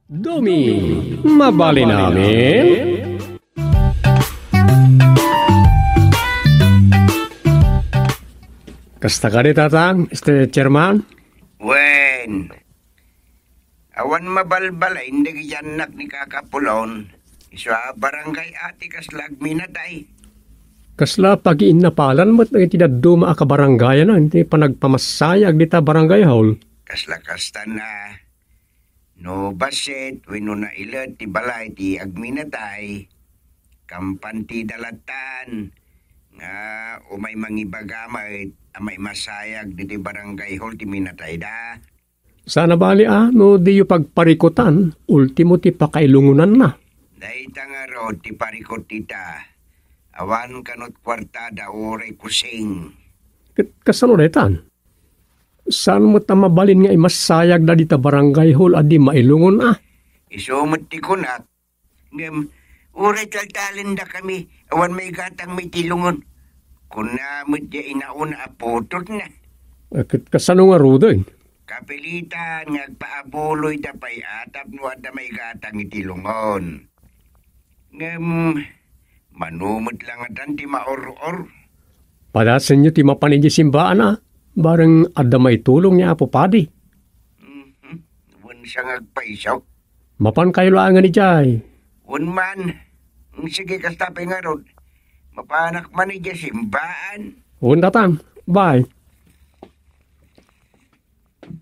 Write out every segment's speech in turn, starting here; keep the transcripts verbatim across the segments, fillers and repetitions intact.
Dumi, mabalin amin? Kasta kadi, Tatang, Mister Chairman? Wen, awan mabalbalain dagiti annak ni Kaka Pulon. Isu a barangay a ti kasla agminatay. Kasla pagiinnapalan met dagiti dadduma a kabarangayan iti panagpamassayag dita barangay hall. Kasla kasta na, no bassit wenno nailet ti balay ti agminatay, kampan ti dalatan nga umay mangibaga met a maimasayag ditoy barangay hall ti minatayda. Saan a bali a no diyo pagparikutan, ultimo ti pakailungonanna. Dayta ngarud ti parikut dita. Awan kanut kuartada uray kusing. Ket kasano daytan? Saan met a mabalin nga imassayagda dita barangay hall a di mailungon a? Isu met ti kunak, ngem uray taltalendakami, awan maigatangmi iti lungon. Kuna met diay inauna a putotna. Eh, ket kasano ngaruden? Kapilitan nga agpaabuloyda pay a tapno adda maigatang iti lungon. Ngem mano met la ngatan ti maur-or? Padasenyo ti mapan idiay simbaan a, bareng adda maitulong ni Apo Padi. Mhm. Wen sa nga agpayso? Mapankayo laengen idiay. Wen man. Sige, kasta pay ngarud. Mapanak man idiay simbaan. Wen, Tatang. Bye.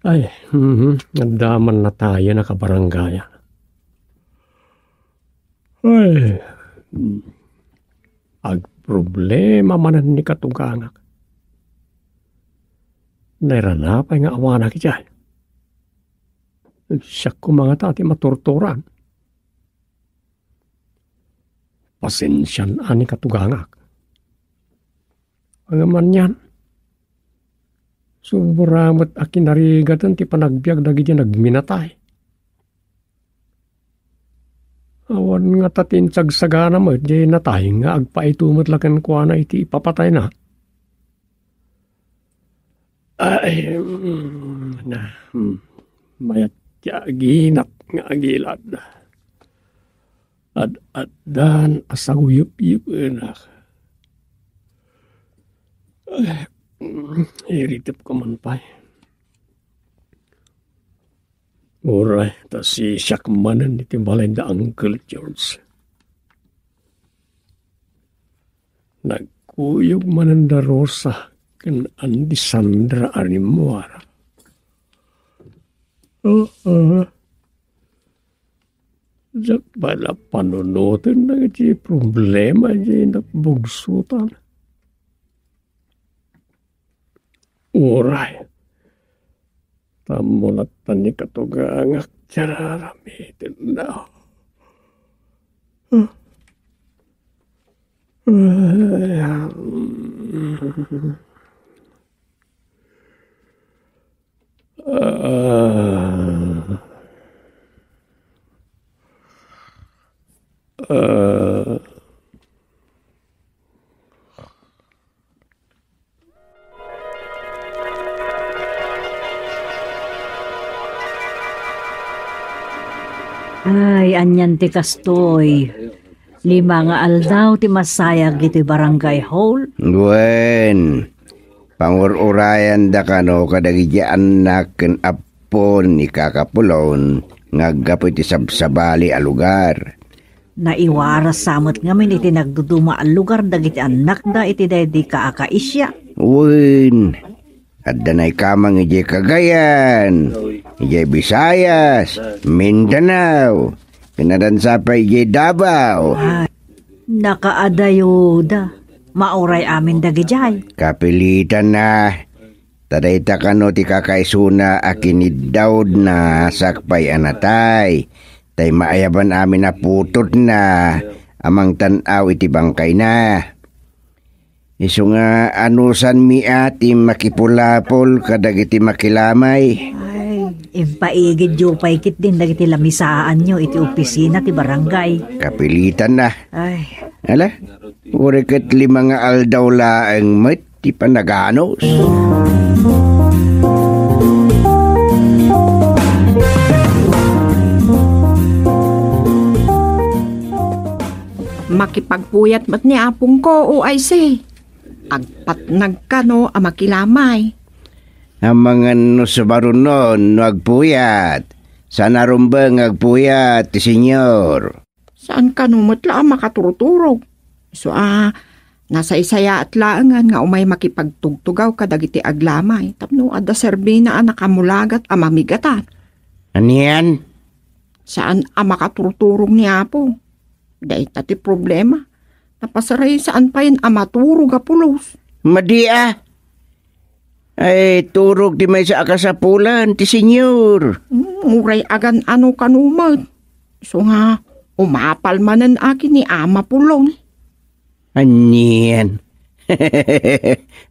Ay, mhm. Adda man natayen a kabarangay. Ay, mm. Agproblema manen ni katugangak. Nairana pay nga awanak idiay. Siak koma ngata ti maturturan. Pasensian a ni katugangak. Ngem anian, sobra met a kinarigaten ti panagbiag dagiti nagminatay. Awan ngata ti insagsagana met diay natay nga agpaito met la kenkuana iti ipapatayna. Ay, mm, na, mm, mayat ti aginak nga agilad. Ad-addan a saguyup-yupenak. Ay, mm, iritepko man pay. Uray, ta sisiak manen iti balay da Uncle George. Nagkuyog manen da Rosa ken Andy Sandra a rimmuar. Oo. Diak pay la panunoten dagiti problema diay napbugsotan. Uray. Tammo latta ni katugangak ti ar-aramidenda. Ah. Ah. Ay, anian ti kastoy. Lima nga aldaw ti masayag iti barangay hall. Wen, pangur-urayanda kano kadagiti annak ken appo ni Kaka Pulon nga aggapu iti sabsabali a lugar. Naiwaras sa met ngamin iti nagduduma a lugar dagiti annakda iti daydi kaakaisya. Wen, adda naikamang idiay Cagayan, idiay Visayas, Mindanao, ken addan sa pay idiay Davao. Ay, nakaadayoda. Mauray amin dagidiay. Kapilitan a. Ta dayta kano ti kakaisuna a kiniddawna sakbay a natay, tay maayaban amin a putotna a mangtan-aw iti bangkayna. Isu nga anusanmi a ti makipulapol kadagiti makilamay. Ay, impaigidyo pay ketdin dagiti lamisaanyo iti opisina ti barangay. Kapilitan a. Ay. Ala, uray ket lima nga aldaw laeng met ti panaganus. Makipagpuyat met ni apongko, O I C. Agpatnag kano a makilamay. Amangan no sumarunon no agpuyat. Saan a rumbeng nga agpuyat ti Señor. Saan kano met la a makaturturog. Isu a, nasaysayaat laengen nga umay makipagtugtugaw kadagiti aglamay tapno adda serbina a nakamulagat a mamigatan. Anian? Saan a makaturturog ni Apo. Dayta ti problema. Napasaray saan payen a maturog a pulos. Madi a. Ay, turog ti maysa a kasapulan ti Señor. Hmm, uray agan-ano kano met. Isu nga, umapal manen a ken ni Ama Pulong. Anian?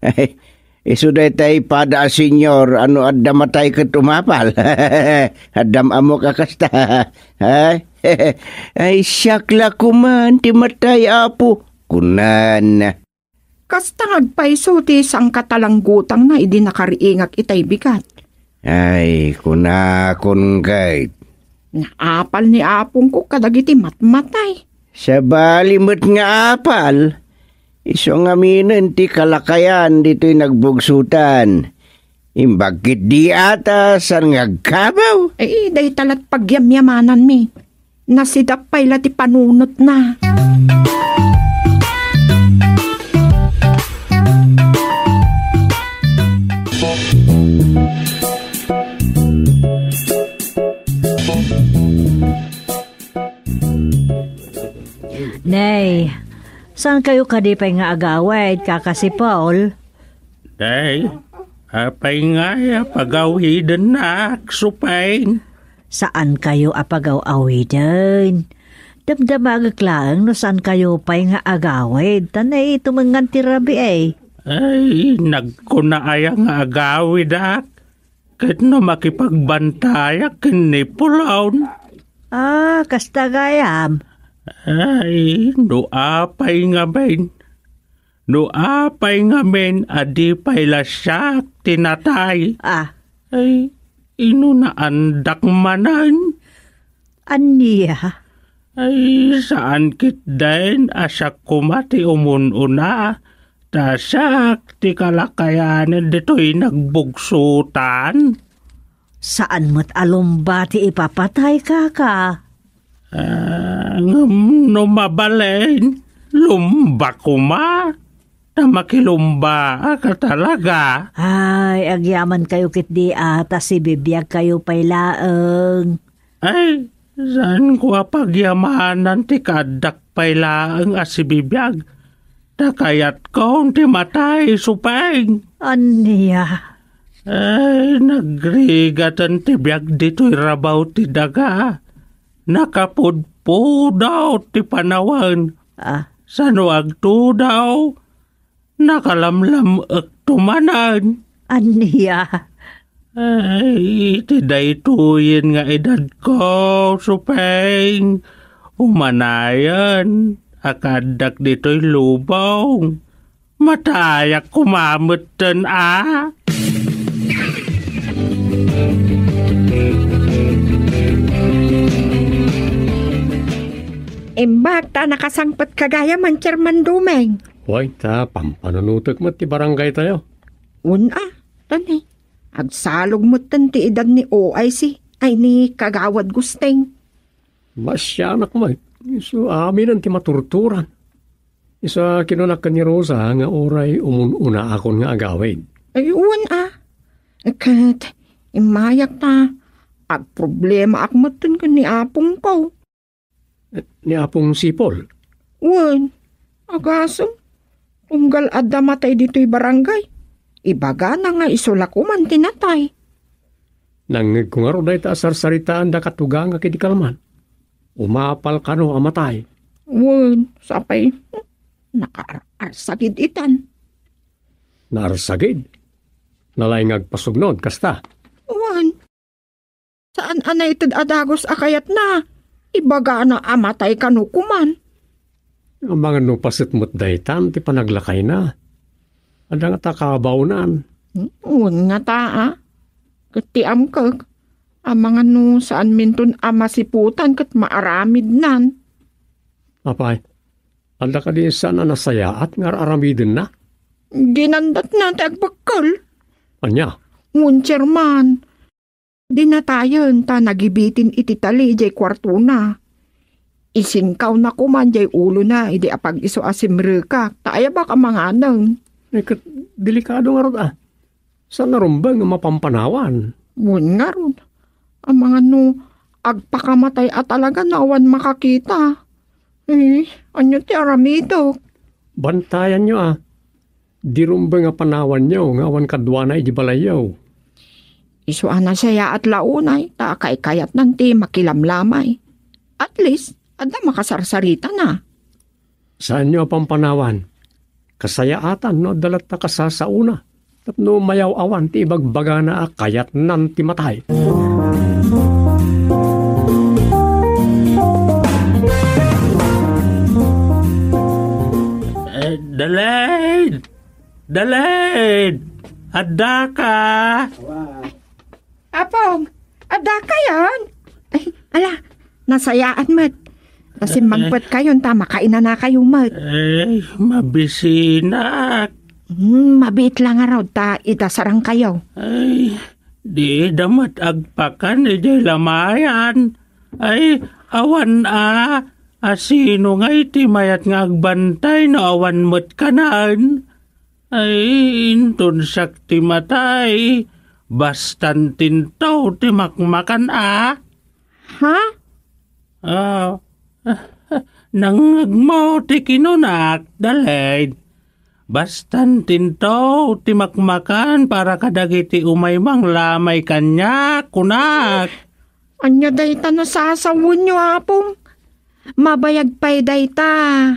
Ay, isu daytay pada a Señor a no adda matay ket umapal. Adda am-ammok a kasta. Ay, ay, siak la koman ti matay, Apo, kunana. Kasta nga agpayso ti sangkatalanggutangna idi nakariingak itay bigat. Ay, kunakon ket. Naapal ni apongko kadagiti matmatay. Sabali met nga apal, isu ngaminen ti kalakayan ditoy nagbugsotan. Imbag ketdi a ta saan nga agkabaw? Ay, dayta la't pagyamyamananmi. Nasidap pay la ti panunotna. Nay, saan kayo kadi pay nga agawid, Kaka Sipol? Day, apay ngay a pagawidennak, Supeng? Saan kayo a pagaw-awiden? Damdamagek laeng no saan kayo pay nga agawid, ta naitumengan ti rabii. Ay, nagkuna aya nga agawidak? Ket no makipagbantayak ken ni Pulon? Ah, kasta gayam. Ay, no apay ngamin, no apay ngamin a di pay la siak ti natay. Ah. Ay, ino naandak manen? Ania? Ay, saan ketdin a siak koma ti umun-una, ta siak ti kalakayan ditoy nagbugsotan. Saan met a lumba ti ipapatay, kaka? Ah, ngem no mabalin, lumba koma. Ta makilumbaak a talaga. Ay, agyaman kayo ketdi a, ta sibibiag kayo pay laeng. Ay, saan ko a pagyamanan ti kaaddak pay laeng a sibibiag. Ta kayatkon ti matay, Supeng. Ania? Ay, nagrigatan ti biag ditoy rabaw ti daga. Nakapudpudaw ti panawen. Ah. Sano agtudaw? Nakalamlam-ek tumanan. Ania? Ay, iti daytoyen nga edadko, Supeng, umanayen a kaaddak ditoy lubong. Matayak koma metten a. Imbag ta nakasangpet ka gayam, Chairman Dumeng. Way, ta pampanunotek met ti barangay tayo. Wen a, tani. Agsalog metten ti edad ni O I C, ay ni Kagawad Gusting. Masianak met. Isu aminen ti maturturan. Isu a kinunak ken ni Rosa nga uray umun-unaakon nga agawid. Ay, wen a. Ket, immayak ta, agproblemaak metten ken ni apongko. Ni Apong Sipol? Wen, agasem, tunggal adda matay ditoy barangay, ibagana nga isu la koman ti natay. Nangngegko ngarud dayta a sarsaritaanda katugangak idi kalman. Umapal kano a matay. Wen, sapay, nakaar-arsagid itan. Naarsagid? Nalaing nga agpasugnod, kasta? Wen, saan a naited a dagus a kayatna. Ibagana a matay kano koman. Amangan no paset met daytan ti panaglakayna. Adda ngata kabaonan. Hmm, wen ngata a. Ket ti amkek, amangan no saanminton a masiputan ket maaramidnan. Apay, Adda kadi saan a nasayaat nga ar-aramidenna? Ginandatna ti agbekkel. Ania? Ngem, Chairman, dinatayen ta nagibitin iti tali idiay kuartona. Isinkawna koman diay ulona idi apag-isu a simrekak ta ayabak a manganen. Ay, ket delikado ngarud, a. Saan a rumbeng a mapampanawan? Wen ngarud, amangan no agpakamatay a talaga no awan makakita. Eh, ania ti aramidek? Bantayanyo, a. Di rumbeng a panawanyo nga awan kaduana iti balayyo. Isu a nasayaat la unay, ta kaykayatnan ti makilamlamay. At least, adda makasarsaritana. Saanyo a pampanawan. Kasayaatan no adda latta kasasaona. Tapno mayaw-awan ti ibagbagana a kayatnan ti matay. Eh, Dalaid! Dalaid! Addaka! Apong, adda kayon? Ay, ala, nasayaan met. Ta simmangpet kayon ta makainana kayo met. Ay, mabisinak. Hmm, mabiit la ngarud ta ita sarang kayo. Ay, di da met agpakan idiay lamayan. Ay, awan a, asino ngay ti mayat nga agbantay no awan met kanan? Ay, inton siak ti matay, bastan tinto ti makmakan a. Ha? Ah, nangngegmo ti kinunak, Dalaid. Bastan tinto ti makmakan para kadagiti umay manglamay kaniak, kunak. Ania dayta nasasawenyo, Apong? Mabayag pay dayta.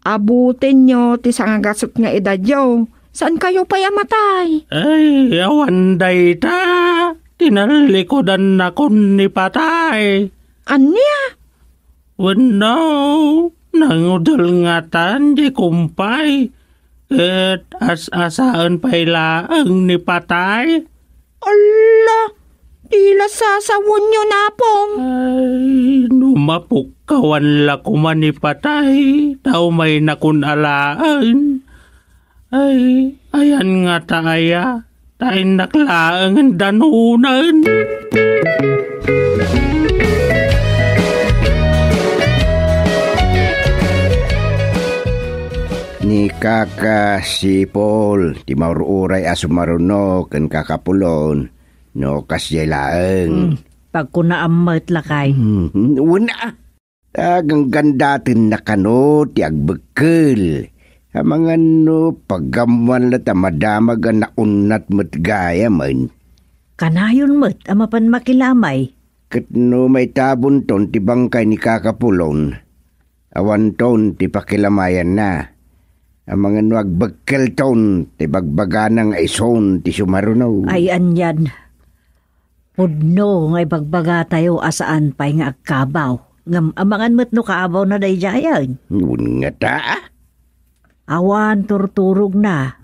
Abutenyo ti sangagasut nga edadyo. Saan kayo pay a matay? Ay, awan dayta. Tinallikudannakon ni patay. Ania? Wenno, nangudel ngatan di kumpay. Ket as-asaen pay laeng ni patay. Alla, dila sasawenyo, Apong. Ay, no mapukkawan la koma ni patay, ta umaynakon alaen. Ay, ayan ngata aya, ta innak laengen danunen. Ni Kaka Sipol ti maur-uray a sumaruno ken Kaka Pulon, no kasdiay laeng. Hmm, pagkunaam met, lakay. Hmm, wen a. Ta ganggandatenna kano ti agbekkel. Amangan no pagammoan la ta madamag a naunnat met gayamen. Kanayon met a mapan makilamay. Ket no maitabonton ti bangkay ni Kaka Pulon, awanton ti pakilamayanna. Amangan no agbekkelton ti bagbagana nga isun ti sumaruno. Ay, anian. Pudno nga ibagbagatayo a saan pay nga agkabaw. Ngem amangan met no kaabawna daydiayen. Wen ngata, a? Awan turturogna.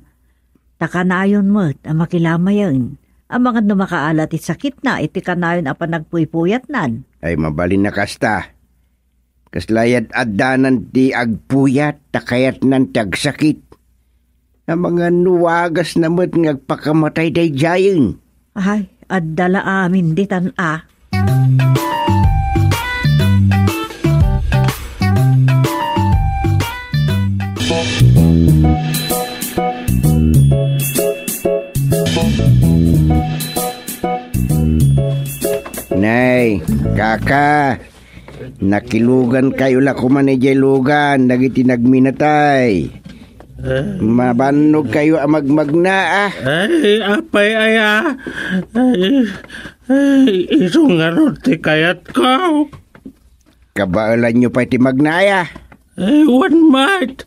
Ta kanayon met a makilamayen. Amangan no makaala ti sakitna iti kanayon a panagpuy-puyatnan. Ay, mabalin a kasta. Kasla yad-addanan ti agpuyat ta kayatnan ti agsakit. Amangan no wagasna met nga agpakamatay daydiayen. Ay, adda la amin ditan a. Nay, kaka, nakilugan kayo la koman idiay lugan dagiti nagminatay. Mabannog kayo a magmagna, a. Ay, apay aya. Ay, ay, isu ngarud ti kayatko. Kabaelanyo pay ti magna, aya. Ay, wen met.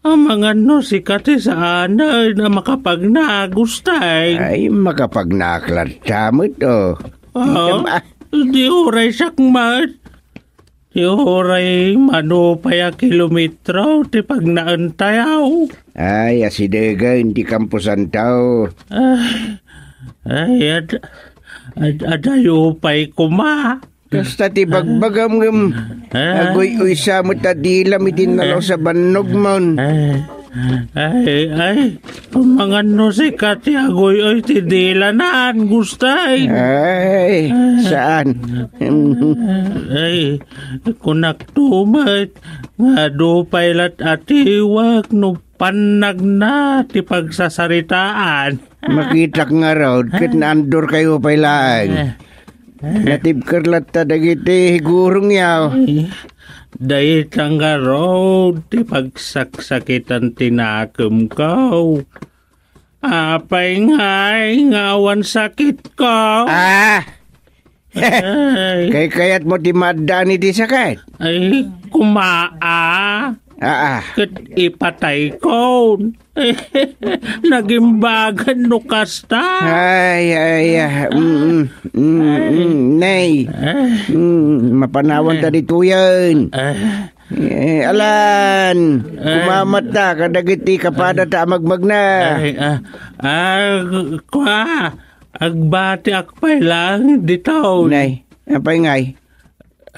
Amangan no sika ti saanen a makapagna, Agustin. Ay, makapagnaak latta met, o. Ah, itam, a. Di uray siak met. Di uray mano pay a kilometro ti pagnaentayo. Ay, asidegen ti kamposanto. Ay, ay, ad-, ad-, adayo pay koma. Kasta ti bagbagam ngem, ah, aguy-uysa met a dilam iti nalaus a bannogmon. Ay, ay, ay, amangan no sika ti aguy-uy ti dilanan, Gustay. Ay, saan? Ay, kunak to met, nga adu pay lat a tiwak no pannagna ti pagsasaritaan. Makitak ngarud, ket naandor kayo pay laeng. Eh. Natibker latta dagiti gurongyo. Ay, dayta ngarud ti pagsaksakitan ti nakemko. Apay ngay nga awan sakitko? Ah! Ay. Kaykayatmo ti maaddaan iti sakit? Ay, kumaa. Aa. Ket ipataykon. Nagimbagan no kasta. Ay, ay, ah, mm, mm, mm, mm, nay. Ay. Mm, mapanawan ta ditoyen. Ay. Eh, alan, kumamata kadagiti kapada ta amagmagna. Ay, ah, ah, kua, agbatiak pay lang ditoy. Nay, apay ngay?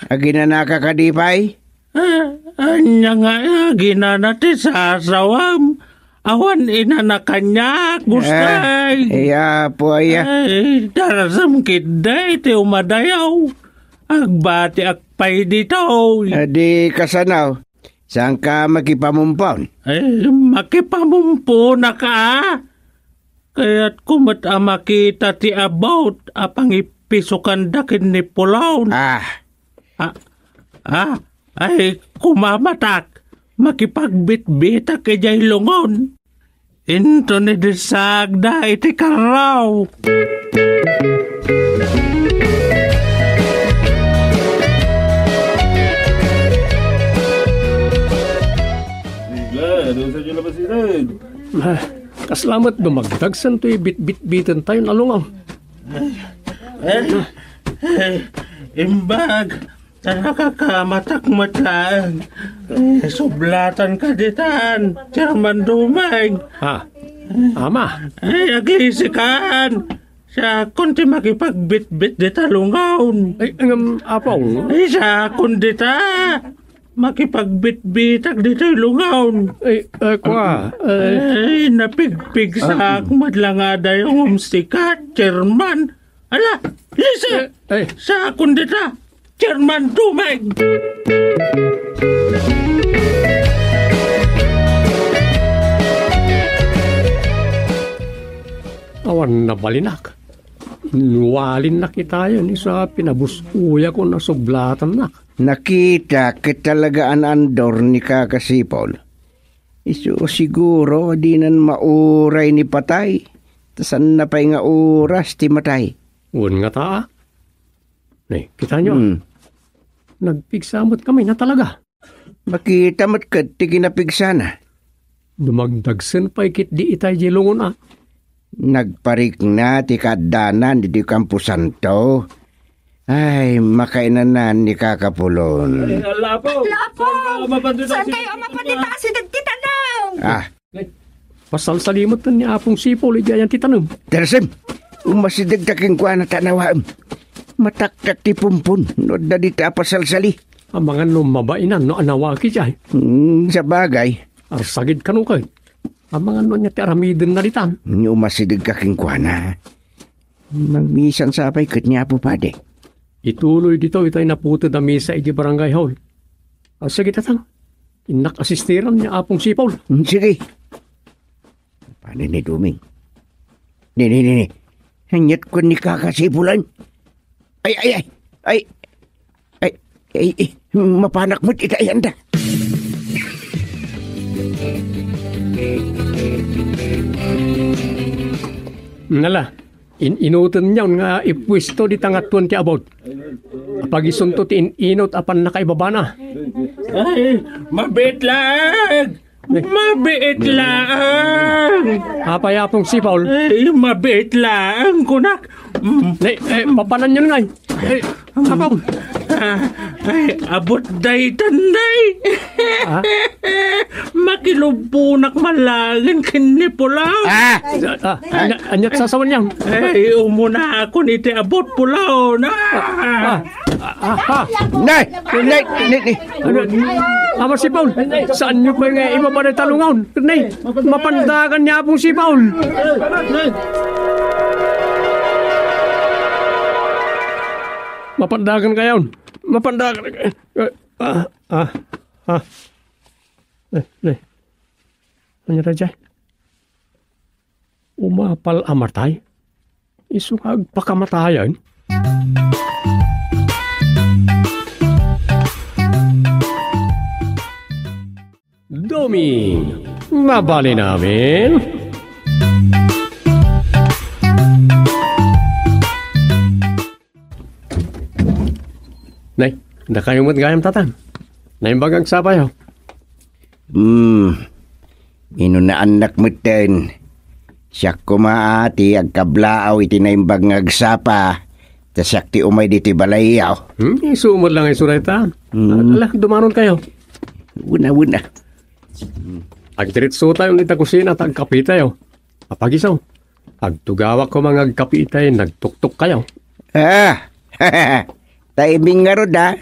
Aginanaka kadi pay? Ah, ania nga aginana ti sasawam? Awan inana kaniak, Gustay. Ay, Apo, aya. Ay, darasem ketdi ti umadayaw. Agbatiak pay ditoy. Adi kasano? Saanka makipamumpon? Ay, makipamumponaka. Kayatko met a makita ti about a pangipisokanda ken ni Pulon. Ah. Ah, ah, ay, kumamatak. Makipagbitbitak idiay lungon. Inton idi saakda iti karraw. Sigla, ano sa inyo labas, Inay? Ah, kasla met dumagdagsen toy bitbitbiten tayo nalungaw. Eh, eh, imbag, ta nakakamatak met laeng. Eh, sublatan ka ditan, Chairman Dumeng. Ah, ama. Ay, aglisikan. Siakon ti makipagbitbit dita lungawn. Ay, ngem, Apong. Ay, siakon dita. Makipagbitbitak ditoy lungawn. Ay, eh, kwa, eh. Ay, napigpigsaak met la nga adayong umsikat, Chairman. Ala, lisi! Eh, eh. Siakon dita, Chairman Dumeng! Awan nabalinak. Inwalinnak itayen, isu a pinabuskuyakon a sublatannak. Nakita ket talaga an andor ni Kaka Sipol. Isu siguro a dinan mauray ni patay, ta saanna pay nga oras ti matay. Wen ngata, a? Ne, kitaenyo, a? Hmm. Nagpigsa met kami na talaga. Makita met ket ti kinapigsana. Dumagdagsen pay ketdi itay diay lungon, a? Nagparikna ti kaaddanan iti kamposanto. Ay, makainanan ni Kaka Pulon. Ay, ala, Apo. Ala, Apo! Saan kayo mapandita? Saan kayo mapandita? Asideg ti tanem! Ah. Pasalsali met ni Apong Sipol idiay ayan ti tanem. Darasem, umasidegta kenkuana ta anawaem. Mataktak ti pumpon no adda dita a pasalsali. Amangan no mabainan no anawaki diay. Hmm, sabagay. Arsagid kano ket. Amangan no ania ti aramidenna ditan. Umasidegka kenkuana. Mamisan sa pay ket ni Apo Padi. Ituloy ditoy tay naputed a misa iti barangay hall. A, sige, tatang. Innak asistiran ni Apong Sipol. Hmm, sige. Pani ni Duming? Ni, ni, ni, ni. Aniat kuen ni Kaka Sipulan? Ay, ay, ay. Ay, ay, ay, ay. Mapanak met ita ayanda. Nala, in-inoten niya nga ipuesto dita nga tuan ti abot. Apagisunto ti in-inot a pannakaibabana. Ay, mabiit laeng! Mabiit laeng! Apay, Apong Sipol? Ay, mabiit laeng, kunak. Mm. Nay, eh, papananyon ngay. Eh, Apong. Ah, ay, abot daytan, nay. Ah? Makilubbonak man laeng ken ni Pulaw. Ah! Ah, anya-, aniat sasawen niya? Ay, umuna akon iti abot, Pulaw. Ah! Ah! Ah, ah. Nay! Nay! Nay! Nay! Ano? Ama si Paul, saanyo pay nga ibaba ni talungaw? Nay, mapandagan ni Apong si Paul. Mapandagan kayo. Mapandagan. Ah, ah, ah. Nay, nay. Ano na dyan? Umapal a matay? Isu nga agpakamatayan? Doming, mabalin amin? Nay, dakayo met gayam, tatang. Naimbag agsapayo. Hmm. Inunaannak metten. Siak koma a ti agkablaaw iti naimbag nga agsapa, ta siak ti umay ditoy balayyo. Hmm, isu met lang isu dayta. Hmm. Ala, dumanon kayo. Una, una. Agdiritso tayo ita kusina, ta agkape tayo. Apagisaw. Agtugawak ko nga agkape itay nagtuktok kayo. Ah, timing ngarud, ah.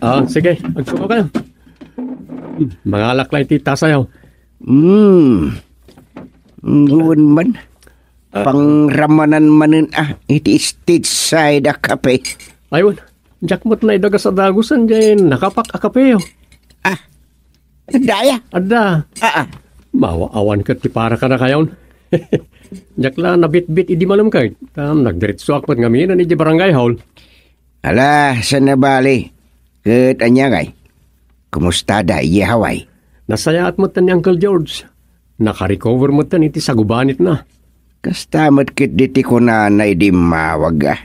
Ah, sige, agtugaw kayo. Mangalak lang iti tasayo. Hmm. Nguon man. Ah. Pangramanan manen, ah, iti stage side a kape. Ayun, diak met naidagas a dagusan, jay nakapak a kape, oh. Ah, Adda aya? Adda. Aa. Mawa-awan ket ti para kadakayon. Diak la nabitbit idi malem kay, ta nagdiretsoak met ngamin iti barangay hall. Ala, saan a bali? Ket ania ngay? Kumusta da iti Hawaii? Nasayaat met ni Uncle George. Nakarecover met iti sagubanitna. Kasta met ket diti kunana idi immawag, a.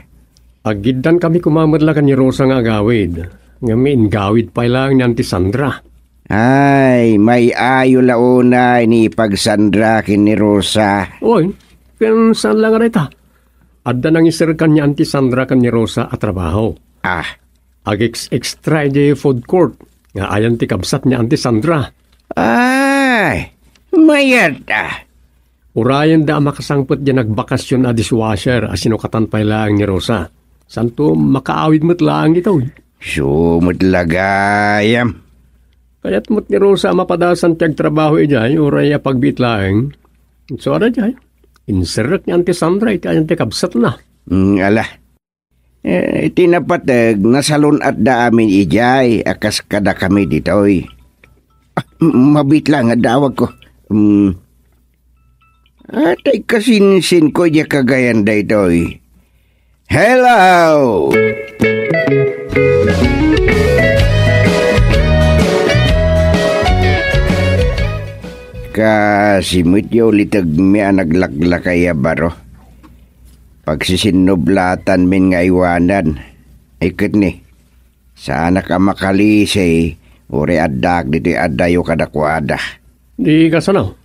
Aggiddankami koma met la ken ni Rosa nga agawid, ngem inggawid pay laeng ni Auntie Sandra. Ay, may-ayo la unay ni Pag Sandra ken ni Rosa. Oy, ken saan la nga dayta? Adda nangiserkan ni Auntie Sandra ken ni Rosa a trabaho. Ah. Ag-ex-extra idiay food court nga ayan ti kabsat ni Auntie Sandra. Ay, mayat a. Urayenda a makasangpet diay nagbakasyon a dishwasher a sinukatan pay laeng ni Rosa. Santo makaawid met laeng ditoy. Isu met la gayam. Kayat met ni Rosa a mapadasan ti agtrabaho idiay, uray a pagbiit laeng. So, ada diay. Inserrek ni Auntie Sandra iti ayan ti kabsatna. Mm, ala. Eh, iti napateg, nasalun-atda amin idiay a kas kadakami ditoy. Ah, m-, mabiit laeng adda awagko. Mm. Atay kasinsinko idiay kagayan daytoy. Hello! Kasi met ya ulitegmi a naglaklakay a baro. Pagsisinnublatan min nga aywanan. Ay ket ni, saanak a makalisi, uray addaak ditoy addayo kadakuada. Di kasano?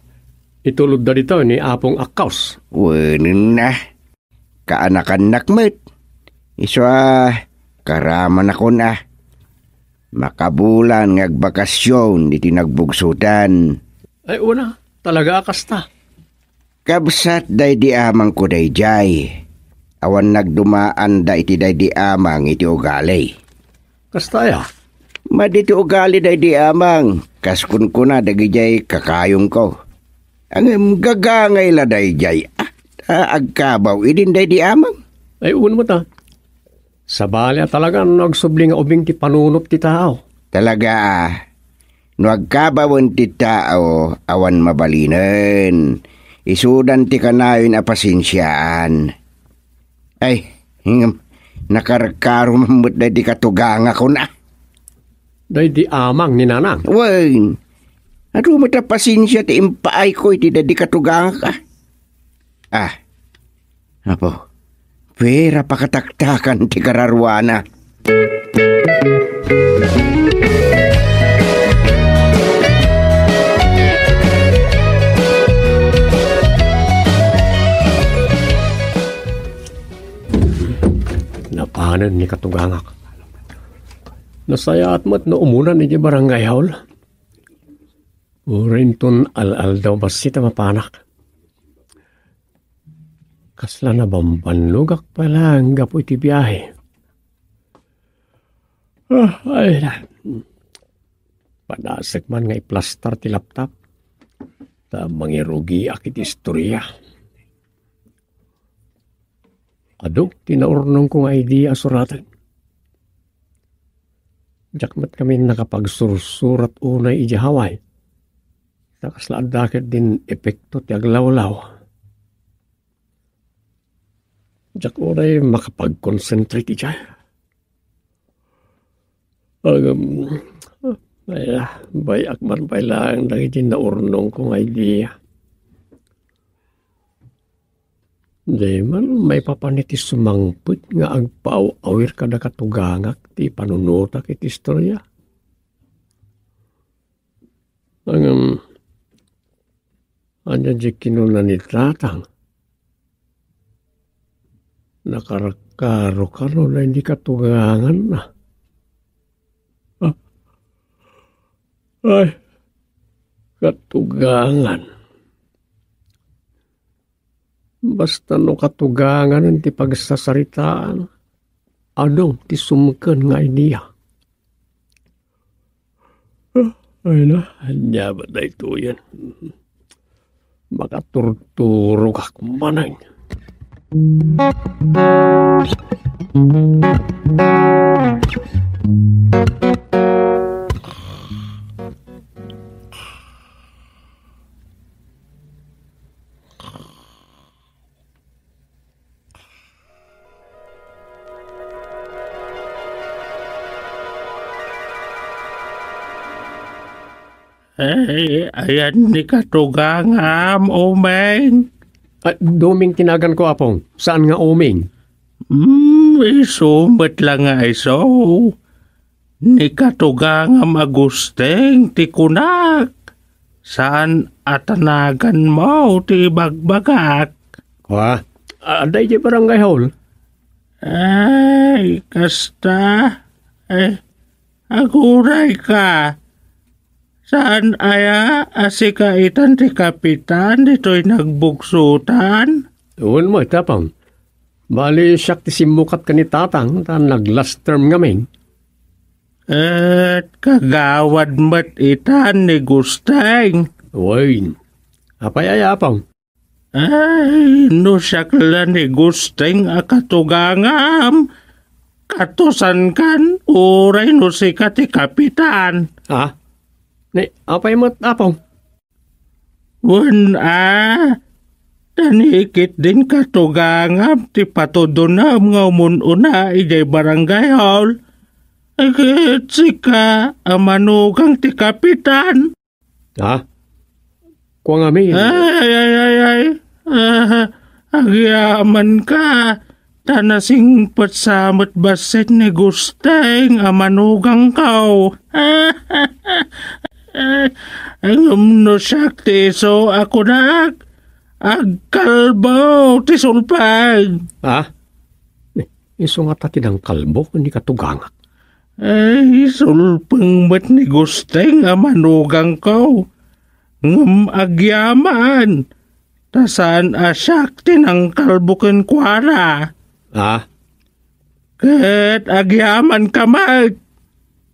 Itulodda ditoy ni Apong Akkaus. Wenenna. Kaanakannak met. Isu a, karamanakon a. Makabulan nga agbakasyon ditoy nagbugsotan. Ay, una, talaga a kasta. Kabsat daydi amangko daydiay. Awan nagdumaanda iti daydi amang iti ugali. Kasta aya? Madi ti ugali daydi amang, kas kunkuna dagidiay kakayongko. Ngem gagangay la daydiay, ah, ta agkabaw idin daydi amang. Ay, wen met a. Sabali a talaga no agsubli nga ubing ti panunot ti tao. Talaga a. No agkabawen ti tao, awan mabalinen. Isudan ti kanayon a pasensiaan. Ay, ngem, nakarkaro man met daydi katugangakon a. Daydi amang ni Nanang? Wen, adu met a pasensia ti impaayko iti daydi katugangak a. Ah, Apo, pira pakataktakan ti kararuana. Napanen ni katugangak. Nasayaat met no umunan iti barangay hall. Uray inton al-aldaw bassit a mapanak. Kasla nabambannogak pay laeng gapu iti biahe. Ah, ay na. Panasek man nga iplastar ti laptop. Ta mangirugiak iti istorya. Adu ti naurnongko nga idea a suraten. Diak met ngamin nakapagsursurat unay idiay Hawaii. Ta kasla adda ketdin epekto ti aglawlaw. Diak unay makapag-concentrate idiay. Agam, ay, bay-ak man pay laeng dagiti naurnongko nga idea. Di man maipapan iti sumangpet nga agpaaw-awir kada katugangak ti panunotak iti istorya. Ngem, ania ti kinuna ni Tatang? Nakarkaro kano daydi katuganganna? Ah, ay, katugangan. Basta no katugangan ti pagsasaritaan, adu ti sumken nga idea. Ah, ay na, ania met daytoyen? Makaturturogak manen. Ay, ayan ni katugangam, Umeng. Ah, Duming ti naganko, Apong. Saan nga Uming? Hmm, isu met la nga isu. Ni katugangam a Gusteng ti kunak. Saan a tanaganmo ti ibagbagak? Wa, adda idiay barangay hall. Ay, kasta. Ay, aguray ka. Saan aya a sika itan ti kapitan ditoy nagbugsotan? Wen met, Apong. Bali, siak ti simmukat ken ni Tatang, ta nag-last term ngamin. Et kagawad met itan ni Gusteng. Wen. Apay aya, Apong? Ay, no siak la ni Gusteng a katugangam, katusankan, uray no sika ti kapitan. Ha? Ni, apay met, Apong? Wen a, ta ni ketdin katugangam ti patudonam nga umun-una idiay barangay hall. Ket sika a manugang ti kapitan. Ha? Kua ngamin. Ay, ay, ay, ay. Ah, agyaman ka. Ta nasingpet sa met bassit ni Gusteng a manugangko. Ngem no siak ti isu a kunak, agkalbo ti sulpeng. Ha? Isu ngata ti nangkalbo ken ni katugangak. Ay, sulpeng met ni Gusteng a manugangko. Ngem agyaman, ta saan a siak ti nangkalbo kenkuana. Ah? Ket agyaman ka met,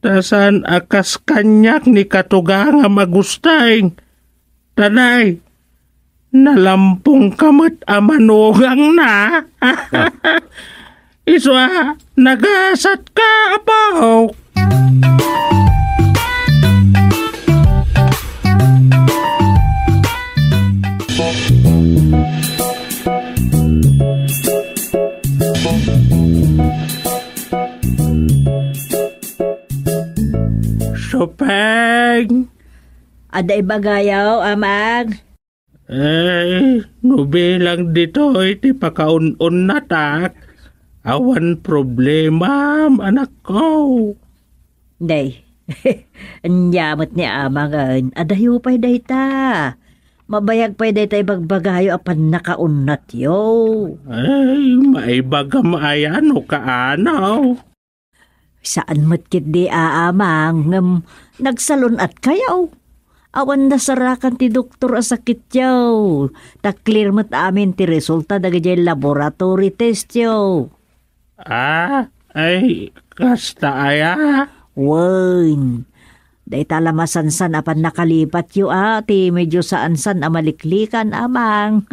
ta saan a kas kaniak ni katugangam a Gusteng. Tanay, nalampong ka met a manugangna. Ah. Isu a, nagasat ka, apo. Supeng! Adda ibagayo, Amang? Eh, no bilang ditoy ti pakaun-unnatak, awan problemam, anakko. Day, ania met ni Amangen, adayo pay dayta. Mabayag pay dayta ibagbagayo a pannakaunnatyo. Ay, maibagam aya no kaano? Saan met ketdi a Amang, ngem nagsalun-atkayo. Awan nasarakan ti doktor a sakityo. Ta clear met amin ti resulta dagiti laboratory testyo. Ah, ay, Kasta aya? Wen. Dayta la masansan a pannakalibatyo a ti medyo saansan a maliklikan, Amang.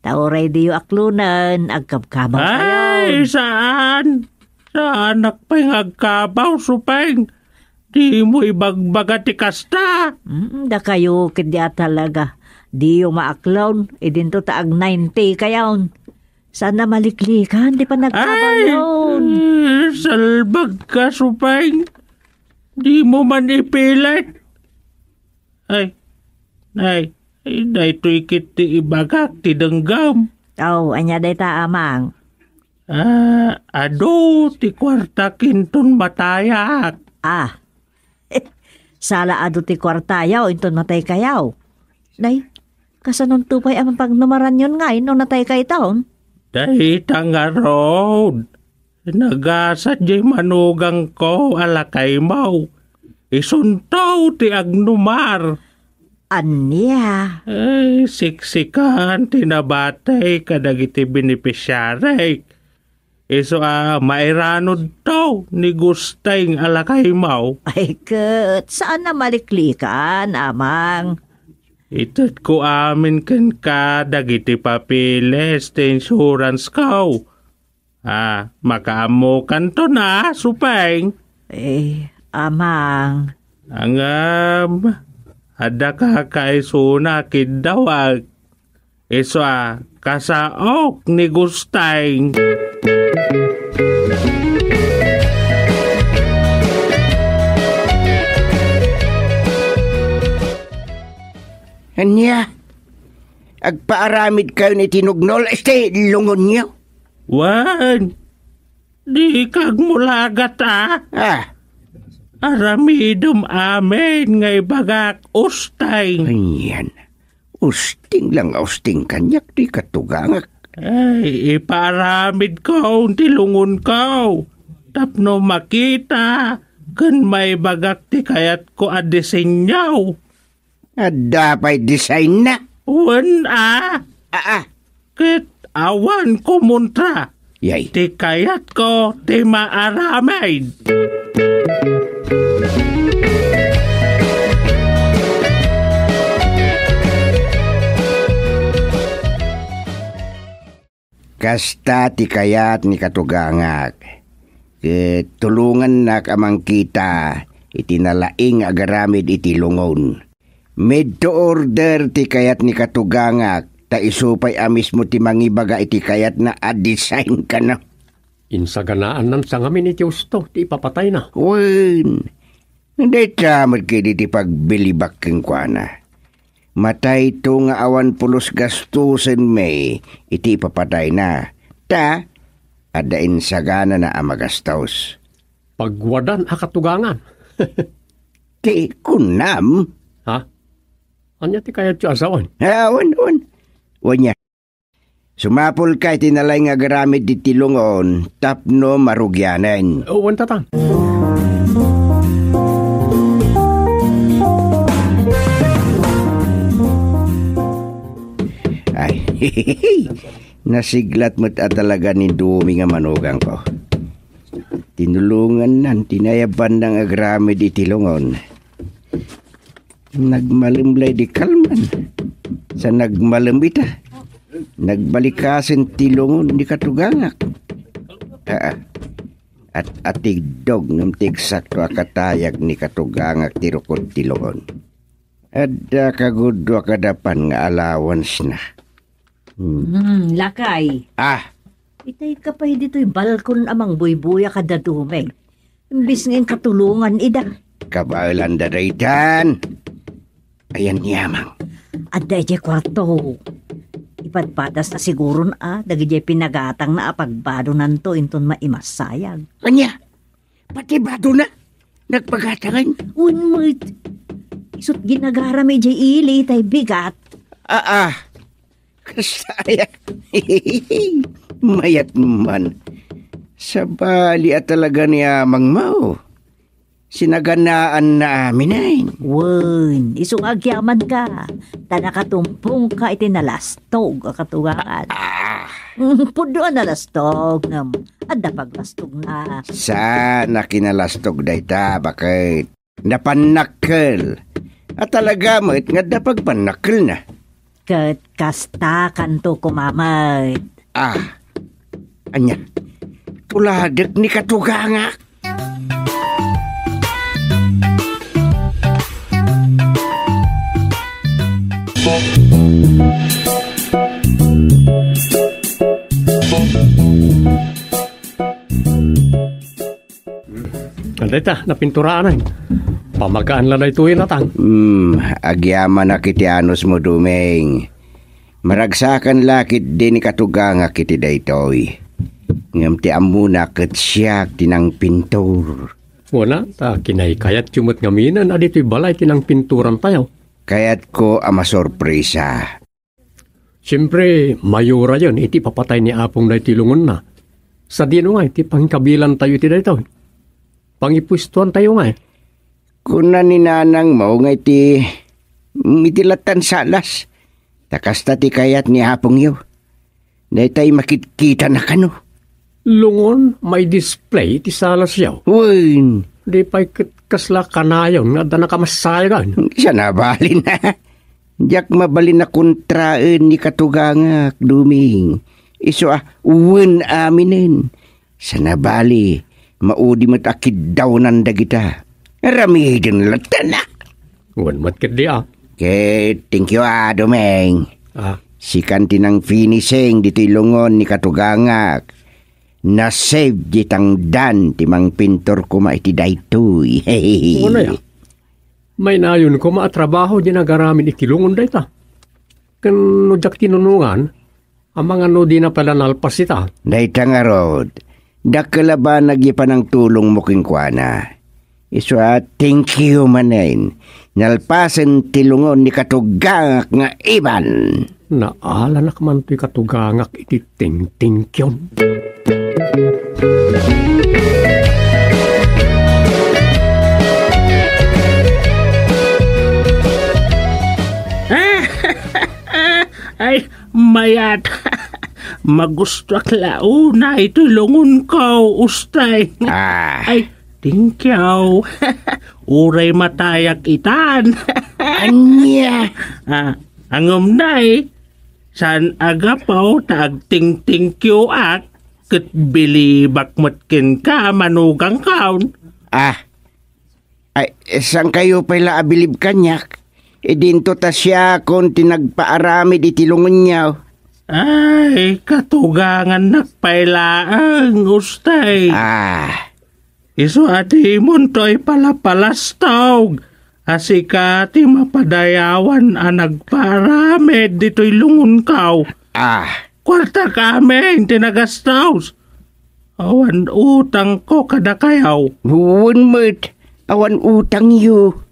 Ta uray diyo aklonen, agkabkabaw kayon. Ay, saan? Saanak pay nga agkabaw, Supeng. Dimo ibagbaga ti kasta. Mm, dakayo ketdi a talaga. Diyo maaklon, idinto ta ag ninety kayon. Saan a maliklikan ti panagkabayon? Ay, eh, salbag ka, Supeng. Dimo man ipilit. Ay, ay, ay, daytoy ket ti ibagak ti denggem. Aw, ania dayta, Amang? Ah, adu ti kuartak inton matayak. Ah. Sala adu ti kuartayo inton mataykayo. Nay, kasanonto pay a mapagnumaranyon ngay no nataykayton? Dayta ngarud. Nagasat diay manugangko a lakaymo. Isunto ti agnumar. Ania? Ay, siksikan ti nabatay kadagiti beneficiaryk. Isu a mairanudto ni Gusteng a lakaymo. Ay, ket saan a maliklikan, Amang. Itedko amin kenka dagiti papeles ti insurance ko. Ah, makaammokanto na, Supeng. Eh, Amang. Ngem, adda kakaisuna kiddawag. Isu a kasaok ni Gusteng. Ania? Agpaaramidkayon iti nugnol iti lungonyo? Wen, dika agmulagat a. Ah. Aramidem amin nga ibagak, Usteng. Anian? Usteng lang nga usteng kaniak ti katugangak. Ay, ipaaramidko ti lungonko tapno makita ken maibagak ti kayatko a disenyo. Adda pay designna? Wen a. Aa. Ket awan kumontra. Yay. Ti kayatko ti maaramid. Kasta ti kayat ni katugangak, ket tulongannak a mangkita iti nalaing nga agaramid iti lungon. Made to order ti kayat ni katugangak, ta isu pay a mismo ti mangibaga iti kayatna a design kano. Insaganaannan sa ngamin iti husto ti ipapatayna. Wen, dayta met kadi ti pagbilibak kenkuana. Matayto nga awan pulos gastusen met iti ipapatayna. Ta, adda insaganana a magastos. Pagwadan a katugangan. Ti kunam? Ha? Ania ti kayatyo a sawen? Ah, wen, wen. Wen nia. Sumapulka iti nalaing nga agaramid iti lungon tapno marugianen. Wen, tatang. Ay, nasiglat met a talaga ni Dumi nga manugangko. Tinulongannan ti nayabanna nga agaramid iti lungon. Nagmalem lay di kalman. Sa nagmalem ita, nagbalikasen ti lungon ni katugangak. Aa, at-atigdog ngem ti eksakto a katayag ni katugangak ti rukod ti lungon. Adda kagudua kadapan nga allowance na. Hmm. Hmm, lakay. Ah. Itay ka pay ditoy balkon a mangbuybuya kada Dumi. Imbis nga inkatulongan ida. Kabaelan da daytan. Ayan ni Amang. Adda idiay kuarto. Ipadpadas na siguron a, dagidiay pinagatangna a pagbadonanto inton maimassayag. Ania? Pati badona, nagpagatangan. Wen met. Isut' ginagaram idiay ili tay bigat. Aa, kasta aya. Mayat man. Sabali a talaga ni Amang mo. Sinaganaan na amin ay. Wen, isu nga agyaman ka. Ta nakatumpong ka iti nalastog a katugangan. Ah, Mm, pudno a nalastog, ngem adda paglastogna. Saan a kinalastog dayta, baket napannakkel. A talaga met nga adda pagpannakkelna. Ket kasta kanto koma met. Ah, ania? Tuladek ni katugangak. Dayta, napinturaan. Pamagaan la daytoy, Natang. Hmm, agyamanak iti anusmo, Dumeng. Maragsakan la ketdi ni katugangak iti daytoy. Ngem ti ammona ket siak ti nangpintur. Wen a, ta kinaykayatyo met ngaminen a ditoy balay ti nangpinturantayo. Kayatko a masorpresa. Siempre, mayorayen iti ipapatay ni Apong daytoy lungonna. Sadino ngay ti pangikabilantayo iti daytoy? Pangipuestoantayo ngay. Kuna ni nanangmo nga iti, iti lattan salas. Ta kasta ti kayat ni apongyo. Daytay makitkitana kano. Lungon, may display iti salasyo. Wen. Di pay ket kasla kanayon nga adda nakamassayagan. Sanabalin. Diak mabalin a kontraen ni katugangak, Duming. Isu a wen aminen. Sanabalin, maudi met a kiddawnan dagita. Aramiden latta. Wen met ketdi a. Ket thank you a, Dumeng. Ah. Sikan ti nang-finishing ditoy lungon ni katugangak. Na-save di tangdan ti mangpintor koma iti daytoy. Wen a. Mainayon koma a trabaho di nagaramid iti lungon dayta. Ken no diak tinunongan, amangan no dina pay la nalpas ita. Dayta ngarud, dakkel a banag ti panangtulongmo kenkuana. Isu a thank you manen. Nalpasen ti lungon ni katugangak nga Iban. Naalanak man toy katugangak iti tingtingkion. Ay, mayat. Magustuak la unay toy lungonko, Usteng. Ah. Ay, thank you. Uray matayak itan. Ania? Ah, angom na eh. Saan a gapu ta agtingtingkioak ket bilibak met kenka, manugangkaon. Ah, ay, saan kayo pay la abilib kaniak? Idinto ta siakon ti nagpaaramid iti lungonyo. Ay, katugangannak pay laeng, Usteng. Ah. Isu a dimonto ipalapalastog a sika ti mapadayawan a nagpaaramid ditoy lungonko. Ah. Kuartak amin ti nagastos. Awan utangko kadakayo. Wen met, awan utangyo.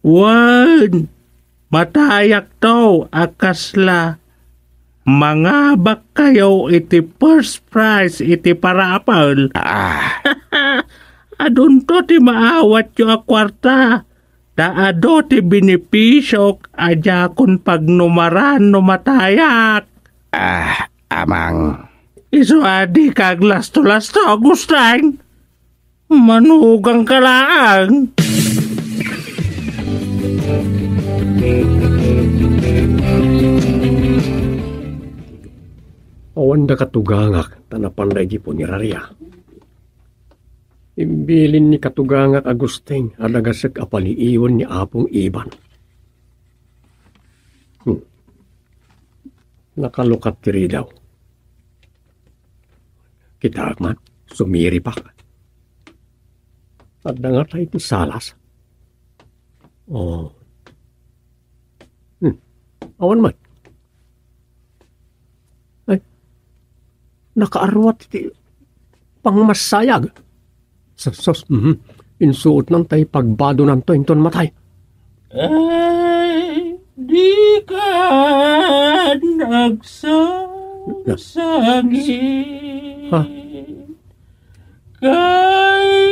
Wen, matayakto a kasla mangabakkayo iti first prize iti parapel. Ah. Adunto ti maawatyo a kuarta, ta adu ti benepisiok a diakon pagnumaran no matayak. Ah, amang. Isu a dika aglasto-lasto, Agustin. Manugangka laeng. Awan da katugangak, ta napan da iti punerarya. Imbilin ni katugangak Agustin a nagasek a paliiwen ni Apong Iban. Hmm. Nakalukat ti ridaw. Kitaak man, sumiripak. Adda ngata iti salas. Oh. Hmm. Awan man. Ay, nakaarruat iti pangmassayag. Sus, sus, mhm. Insuotnan tay pagbadonanto inton matay. Ay, dikan agsangsangit. Ha? Kailala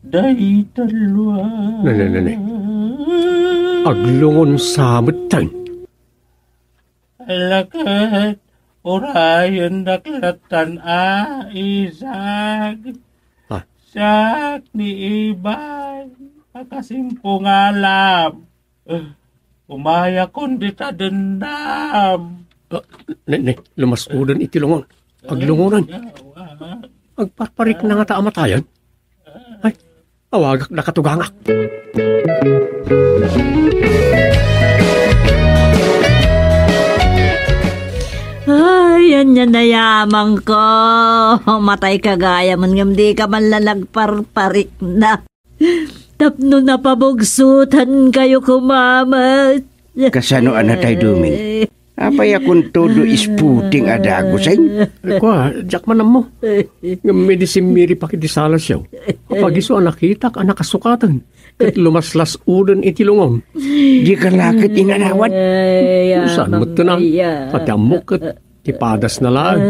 dayta lua. Ne, ne, ne, ne. Aglungon sa metten. Ala ket, urayendak lattan a, Isag. Ah. Siak ni Iban, a kasimpo nga alam. Umayakon dita dennam. Ah, ne, ne, lumas-oden iti lungon. Aglungonen. Agparparikna ngata a matayen? Ay, awagak da katugangak. Ay, ania nayaman ko. Matay ka gayam ngem dika man la nagparparikna. Tapno napabugsotan kayo koma met. Kasano a natay, Doming? Apay a kuntodo isputing a dagusen? Kua, diak man ammo. Ngem idi simmiri pa iti salasyo, apagiso a nakitak a nakasukaten, ket lumaslas-oden iti lungon. Dika la ket inanawan? Saan met tuna? Pati ammok ket ti padasna laeng.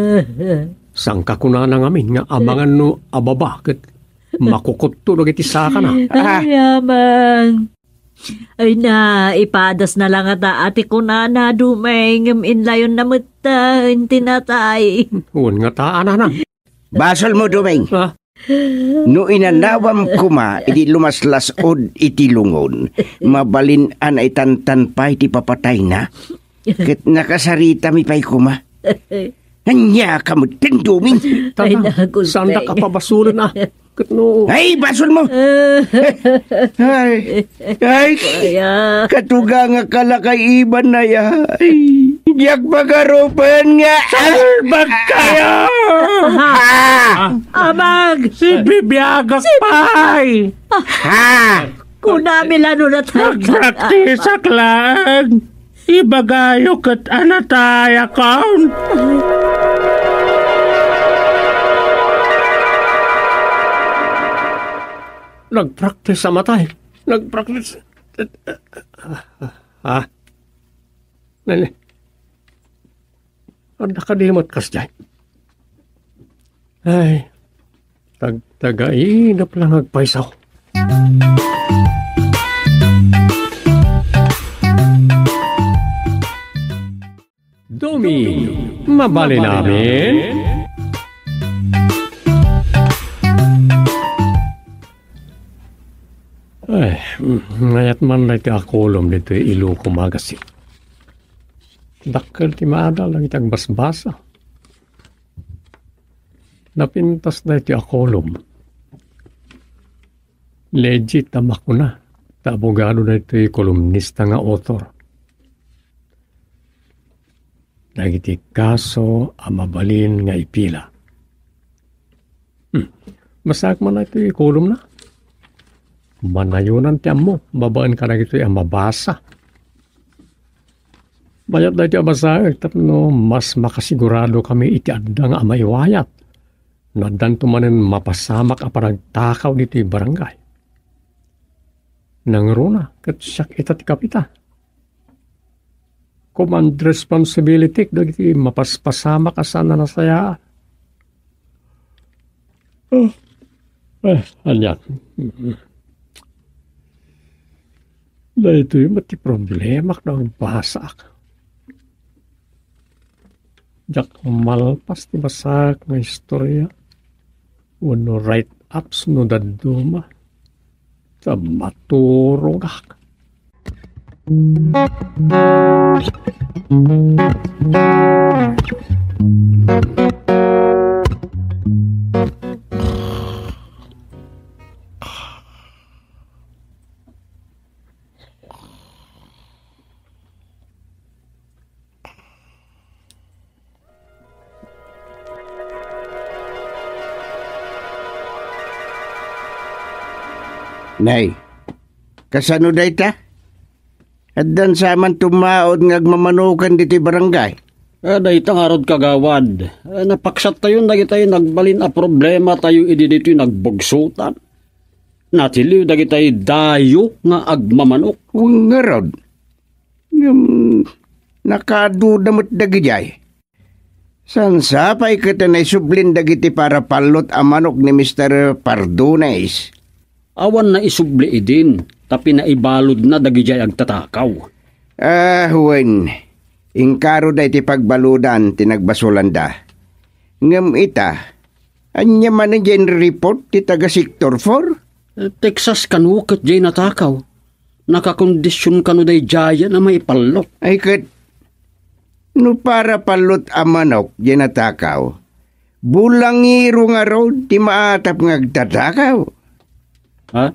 Sangkakunana ngamin nga amangan no ababa ket makukutto dagiti sakana. Ah. Ayaman. Ay na, ipadasna la ngata ti kunana, Doming, ngem inlayonna met ta iti natay. Wen ngata, anana. Basolmo, Doming. Ah. No inanawam koma idi lumaslas-od iti lungon, mabalin a naitantan pay ti papatayna, ket nakasaritami pay koma. Ania ka met, Doming? Tata, ay, naku, saandak a pabasolen, a. Ket no... Ay, basolmo! Ay, ay, katuga nga kalakay iban na ya. Ay, diak pagarupen nga... Salbag kayo! Ha! Amag! Si bibiagak pay! Ha! Kunami la no natay ka. Nagpraktisak laeng. Ibagayo ket a natayakon. Nagpraktis a matay. Nagpraktis. Ah. Nani? Adda kadi met kasdiay? Ay, tagtagainep lang agpayso. Doming, mabalin amin? Ay, mayat man daytoy a kolom ditoy Iloco Magazine. Dakkel ti maadal dagiti agbasbasa. Napintas daytoy a kolom. Legit a makuna, ta abogado daytoy kolumnista nga author. Dagiti kaso a mabalin nga ipila. Hmm. Basaek man daytoy kolumna. Manayonan ti ammo, babaen kadagitoy a mabasa. Mayat daytoy a basaek tapno mas makasigurado kami iti adda nga a maiwayat no addanto manen mapasamak a panagtakaw ditoy barangay. Nangruna ket siak ita ti kapitan. Command responsibility dagiti mapaspasamak a saan a nasayaat. Oh. Eh, ania? Daytoy met ti problemak no agbasaak. Diak malpas ti basaek nga istorya wenno write-ups no dadduma. Ta maturogak. Nay, kasano dayta? Addan sa man tummaod nga agmamanokan ditoy barangay. Ah, dayta ngarud, kagawad. Ah, napaksattayon dagitay nagbalin a problematayo idi ditoy nagbugsotan. Natiliw dagitay dayo nga agmamanok. Wen ngarud. Ngem, nakaduda met dagidiay. Saan sa pay ket a naisublin dagiti parapallot a manok ni Mister Pardones? Awan naisubli idin, ta pinaibaludna dagidiay agtatakaw. Ah, wen. Inkaro da iti pagbaludan ti nagbasolanda. Ngem ita, ania manen diay inreport ti taga Sector four? Eh, Texas kano ket diay natakaw. Nakakondision kano daydiayen a maipallot. Ay ket, no para pallot a manok diay natakaw, bulangiro ngarud ti maatap nga agtatakaw. Ha?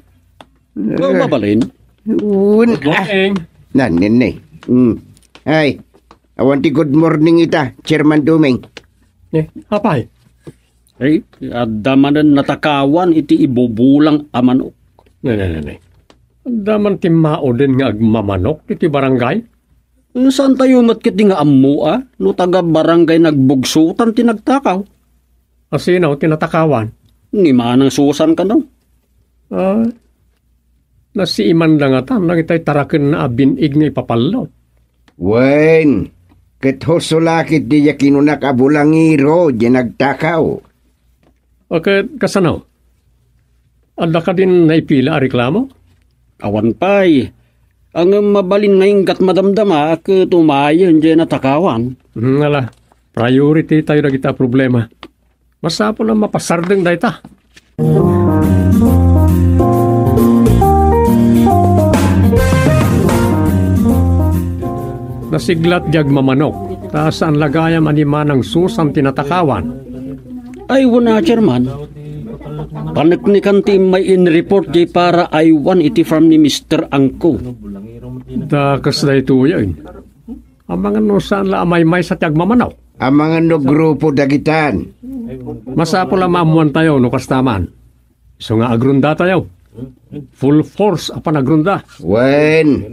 Eh, mabalin? Wen, ah. Good morning. Nan, nenne. Hmm. Ay, awan ti good morning ita, Chairman Duming. Eh, apay? Ay, adda manen natakawan iti ibubulang a manok. Ne, ne, ne, ne. Adda man timmauden nga agmamanok iti barangay? Saantayo met ketdi nga ammo a no taga barangay Nagbugsotan ti nagtakaw? Asino ti natakawan? Ni Manang Susan kano. Ah, nasiimanda ngatan dagitay tarakenna a bin-ig nga ipapallot. Wen, ket husto la ketdi diay kinunak a bulangiro diay nagtakaw. O ket kasano? Adda kadin naipila a reklamo? Awan pay. Ngem mabalin nga inggat madamdama ket umayen diay natakawan. Hmm, ala, priority tayo dagita a problema. Masapul a mapasardeng dayta. Nasiglat diay agmamanok, ta saan la gayam a ni Manang Susan ti natakawan. Ay, wen a, Chairman. Paneknekan ti immay in-report diay para aywan iti farm ni Mister Angko. Ta kas daytoyen. Amangan no saan la a maymaysa ti agmamanok. Amangan no grupo dagitan. Masapul a maammuantayo no kasta man. Isu nga agrundatayo. Full force a panagrunda. Wen,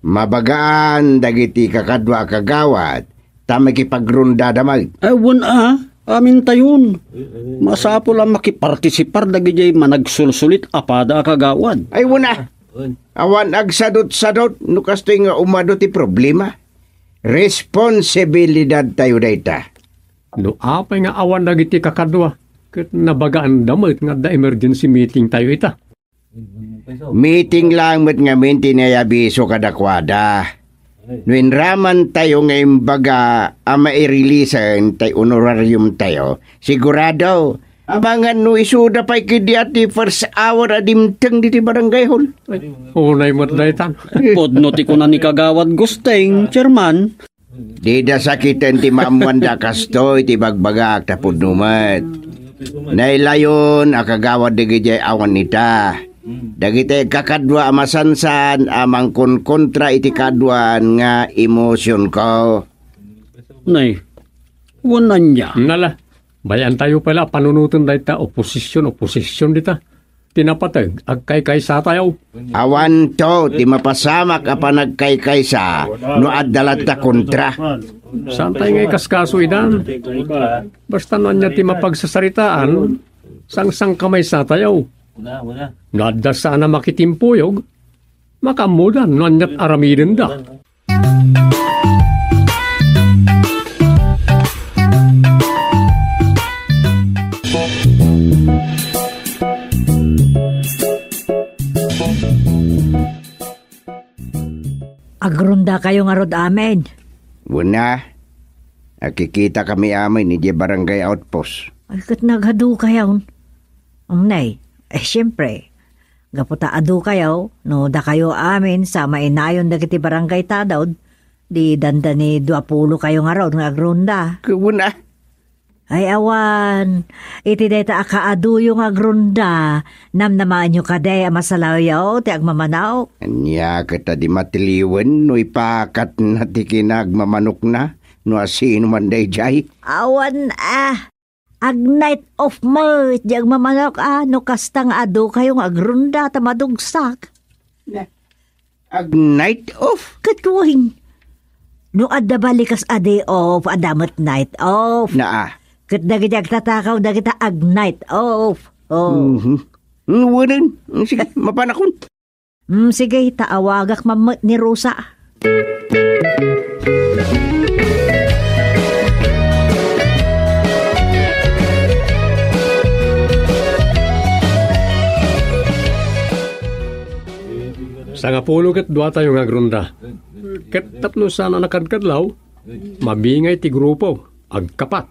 mabagaan dagiti kakadua a kagawad, ta makipagrundada met. Ay, wen a, amintayon. Masapul a makipartisipar dagidiay managsulsulit a pada a kagawad. Ay, wen a. Awan agsadut-sadut no kastoy nga umadu ti problema. Responsibilidadtayo dayta. No apay nga awan dagiti kakadua, ket nabagaanda met nga adda emergency meeting tayo ita. Meeting lang met ngamin ti naabiso kadakuada. No inramantayo nga imbaga a mairelisen tay honorariumtayo, sigurado, amangan no isuda pay ketdi a ti first hour a dimteng diti barangay hall. Ay, unay met daytan. Pudno ti kuna ni Kagawad Gusting, Chairman. Dida sakiten ti maammuanda a kastoy ti ibagbagak ta pudno met. Nailayon a kagawad dagidiay awan ita. Dagiti agkakadua a masansan a mangkonkontra iti kaaduan nga emosionko. Nay, wen ania? Nala, bay-antayo pay la a panunoten dayta oposisyon, oposisyon dita. Ti napateg, agkaykaysatayo. Awanto ti mapasamak a panagkaykaysa no adda latta kontra. Saantay nga ikaskaso idan. Basta no ania ti mapagsasaritaan, sangsangkamaysatayo. No adda saan a makitimpuyog, makaammodan no aniat aramidenda. Agrundakayo ngarud amin. Wen a, agkikitakami amin idiay barangay outpost. Ay, ket nagadukayon. Umnay, eh, siyempre, gapu ta adukayo, no dakayo amin sa mainayon dagiti barangay tadod, di dandani duapulokayo ngarud nga agrunda. Ket wen a. Ay, awan, iti dayta a kaaduyo nga agrunda, namnamaenyo kadi a masalawyaw ti agmamanok? Ania ket a di matiliwen no ipakatna ti kinagmamanokna, no asino man daydiay? Awan, ah, Ag-night off met di agmamanok a no kasta nga adukayo nga agrunda ta madugsak. Na, ag-night off? Ket wen, no adda balikas a day off, adda met night off. Naa. Ket dagiti agtatakaw dagita ag-night off. Oh. Mhm. Mm, wenen. Mm, sige, mapanakon. Mm, sige, ta awagak man met ni Rosa. Sangapulo ket duatayo nga agrunda. Ket tapno saan a nakadkadlaw, Mabingay ti grupo, agkapat.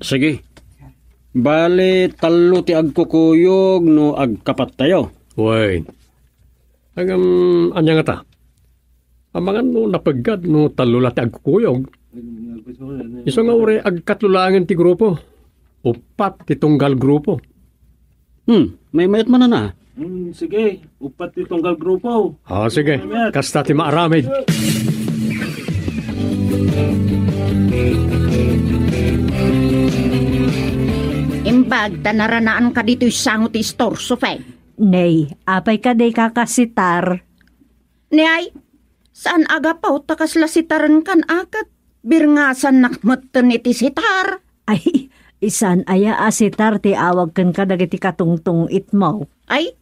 Sige. Bale, tallo ti agkukuyog no agkapattayo. Wen. Agam, ania ngata? Amangan no napeggad no tallo la ti agkukuyog. Isu nga uray agkatlo laengen ti grupo. Uppat ti tunggal grupo. Hmm, maymayat man, ana. Hmm, sige, uppat ti tunggal grupo. Ah, sige. Maymayat. Kasta ti maaramid. Imbag ta naranaanka ditoy sango ti istorso, Feng. Nay, apay ka dayta kasitar? Ni ay, saan a gapu ta kasla sitarenkan a ket birngasannak metten iti sitar. Ay, saan aya a sitar ti awag kenka dagiti katungtung-itmo? Ay,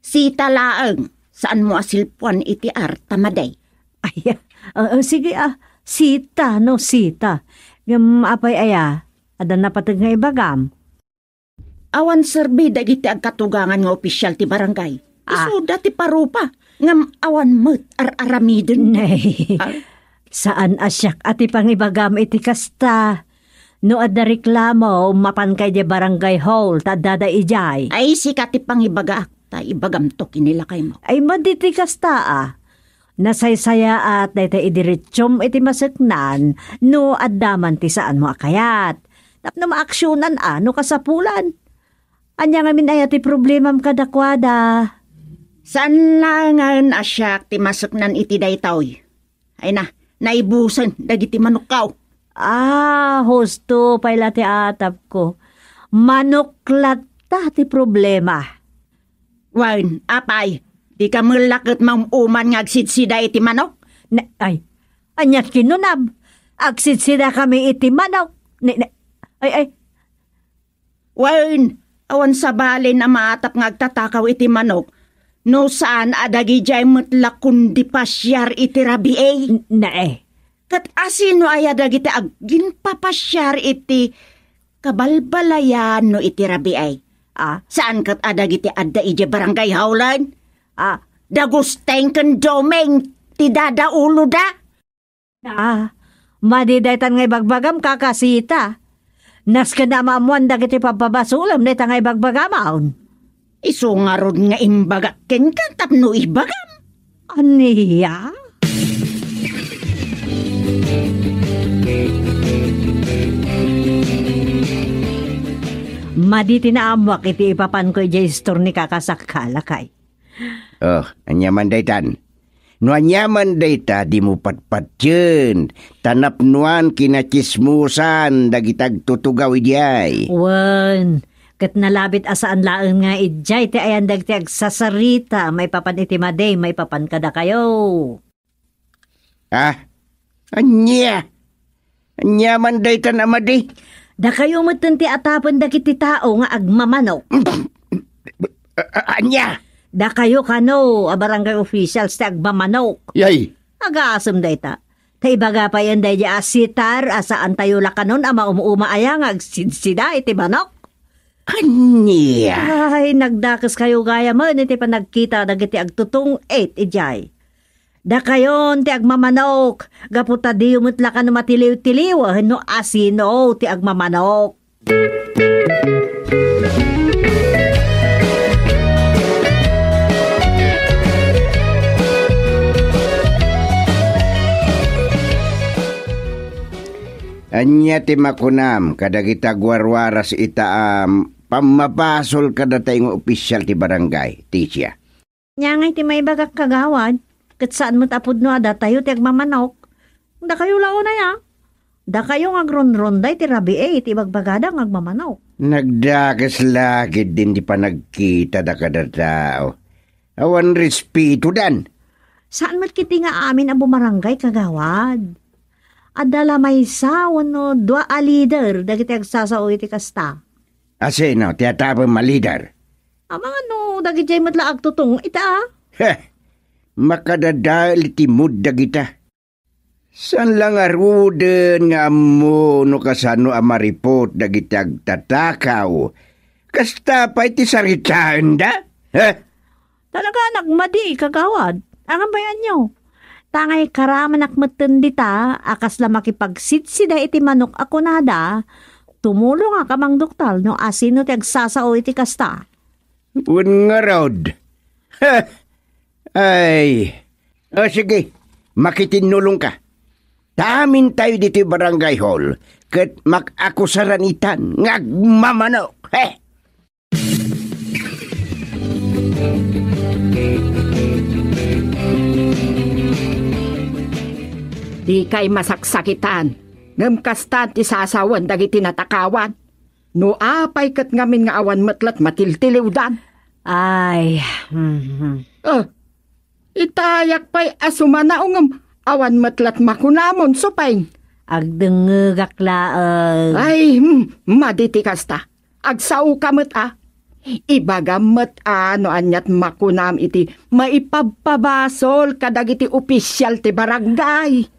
sita laeng, saanmo a silpuan iti ar ta madi. Ay, ah, ah, sige, ah, sita, no, sita. Ngem apay aya, adda napateg nga ibagam? Awan serbi dagiti agkatugangan nga opisial ti barangay. Ah. Isuda ti parupa, ngem awan met ar-aramiden. Nay, ah, saan a siak a ti pangibagam iti kasta. No adda reklamo, mapanka idiay barangay hall, ta addada idiay. Ay, sika ti pangibagaak, ta ibagamto ken ni lakaymo. Ay, madi ti kasta, ah. Nasaysayaat dayta idiretsum iti maseknan no adda man ti saanmo a kayat. Tapno maaksionan a no kasapulan. Ania ngamin aya ti problemam kadakuada? Saan laengen a siak ti maseknan iti daytoy. Ay na, naibusen dagiti manokko. Ah, husto pay la ti atapko. Manok latta ti problema. Wen, apay, dika met la ket maum-uman nga agsidsida iti manok? Ne-, ay, aniat kinunam? Agsidsida kami iti manok. Ne-, ne-, ay, ay. Wen, awan sabali a maatap nga agtatakaw iti manok, no saan a dagidiay met la kundi pasiar iti rabii. N-, ne-, eh. Ket asino aya dagiti agginpapasiar iti kabalbalayan no iti rabii? Ah? Saan ket a dagiti adda idiay barangay hall-en? Ah? Da Gusteng ken Doming ti dadauloda? Ah, madi daytan nga ibagbagam, kakasita. Nasken a maammoan dagiti pabpabasolem dayta nga ibagbagam, awn. Isu ngarud nga imbagak kenka tapno ibagam. Ania? Madi ti naammoak iti ipapanko idiay istor ni Kakasakalakay. Oh, ania man daytan? No ania man dayta, dimo patpatien, ta napnoan kinatsismosan dagiti agtutugaw idiay. Wen, ket nalabit a saan laeng nga idiay ti ayan dagiti agsasarita maipapan iti madi, maipapan kadakayo. Ah, ania? Ania man daytan a madi? Dakayo metten ti atapen dagiti tao nga agmamanok. A-, a-, ania? Dakayo kano a barangay officials ti agmamanok. Yay! Agasem dayta. Ta ibaga pay daydi a sitar a saantayo la kanon a maum-uma aya nga agsidsida iti manok. Ania? Ay, nagdakeskayo gayamen iti panagkita dagiti agtutong-it idiay. Dakayon ti agmamanok, gapu ta diyo met la kano matiliw-tiliw no asino ti agmamanok. Ania ti makunam kadagiti agwarwaras ita a pammabasol kadatayo nga opisyal ti barangay, Tecia? Ania ngay ti maibagak, kagawad? Ket saan met a pudno a datayo ti agmamanok. Dakayo la unay a. Dakayo nga agronronda iti rabii iti ibagbagada nga agmamanok. Nagdakes la ketdin ti panagkitada kadatao. Awan respetodan. Saan met ketdi nga amin a bumarangay, kagawad. Adda la maysa wenno dua a leader dagiti agsasao iti kasta. Asino ti atapem a leader? Amangan no dagidiay met la agtutong ita. Heh! Makadadael iti mood dagita. Saan la ngaruden nga ammo no kasano a maripot dagiti agtatakaw? Kasta pay ti saritaenda? Heh! Talaga a nagmadi, kagawad. Angan pay anyo? Tangay karamanak metten dita a kasla makipagsidsida iti manok a kunada, tumulongak a mangduktal no asino ti agsasao iti kasta. Wen ngarud. Ay. O, sige, makitinnulongka. Ta amintayo ditoy barangay hall ket makakusaran itan nga agmamanok. He! Dikay masaksakitan, ngem kasta ti sasawen dagiti natakawan. No apay ket ngamin nga awan met la't matiltiliwdan? Ay, mhm. Ah, itayak pay a sumanaw ngem awan met la't makunamon, Supeng. Agdengngegak laeng. Ay, hmm, madi ti kasta. Agsaoka met a. Ibagam met a no aniat makunam iti maipabpabasol kadagiti opisial ti barangay.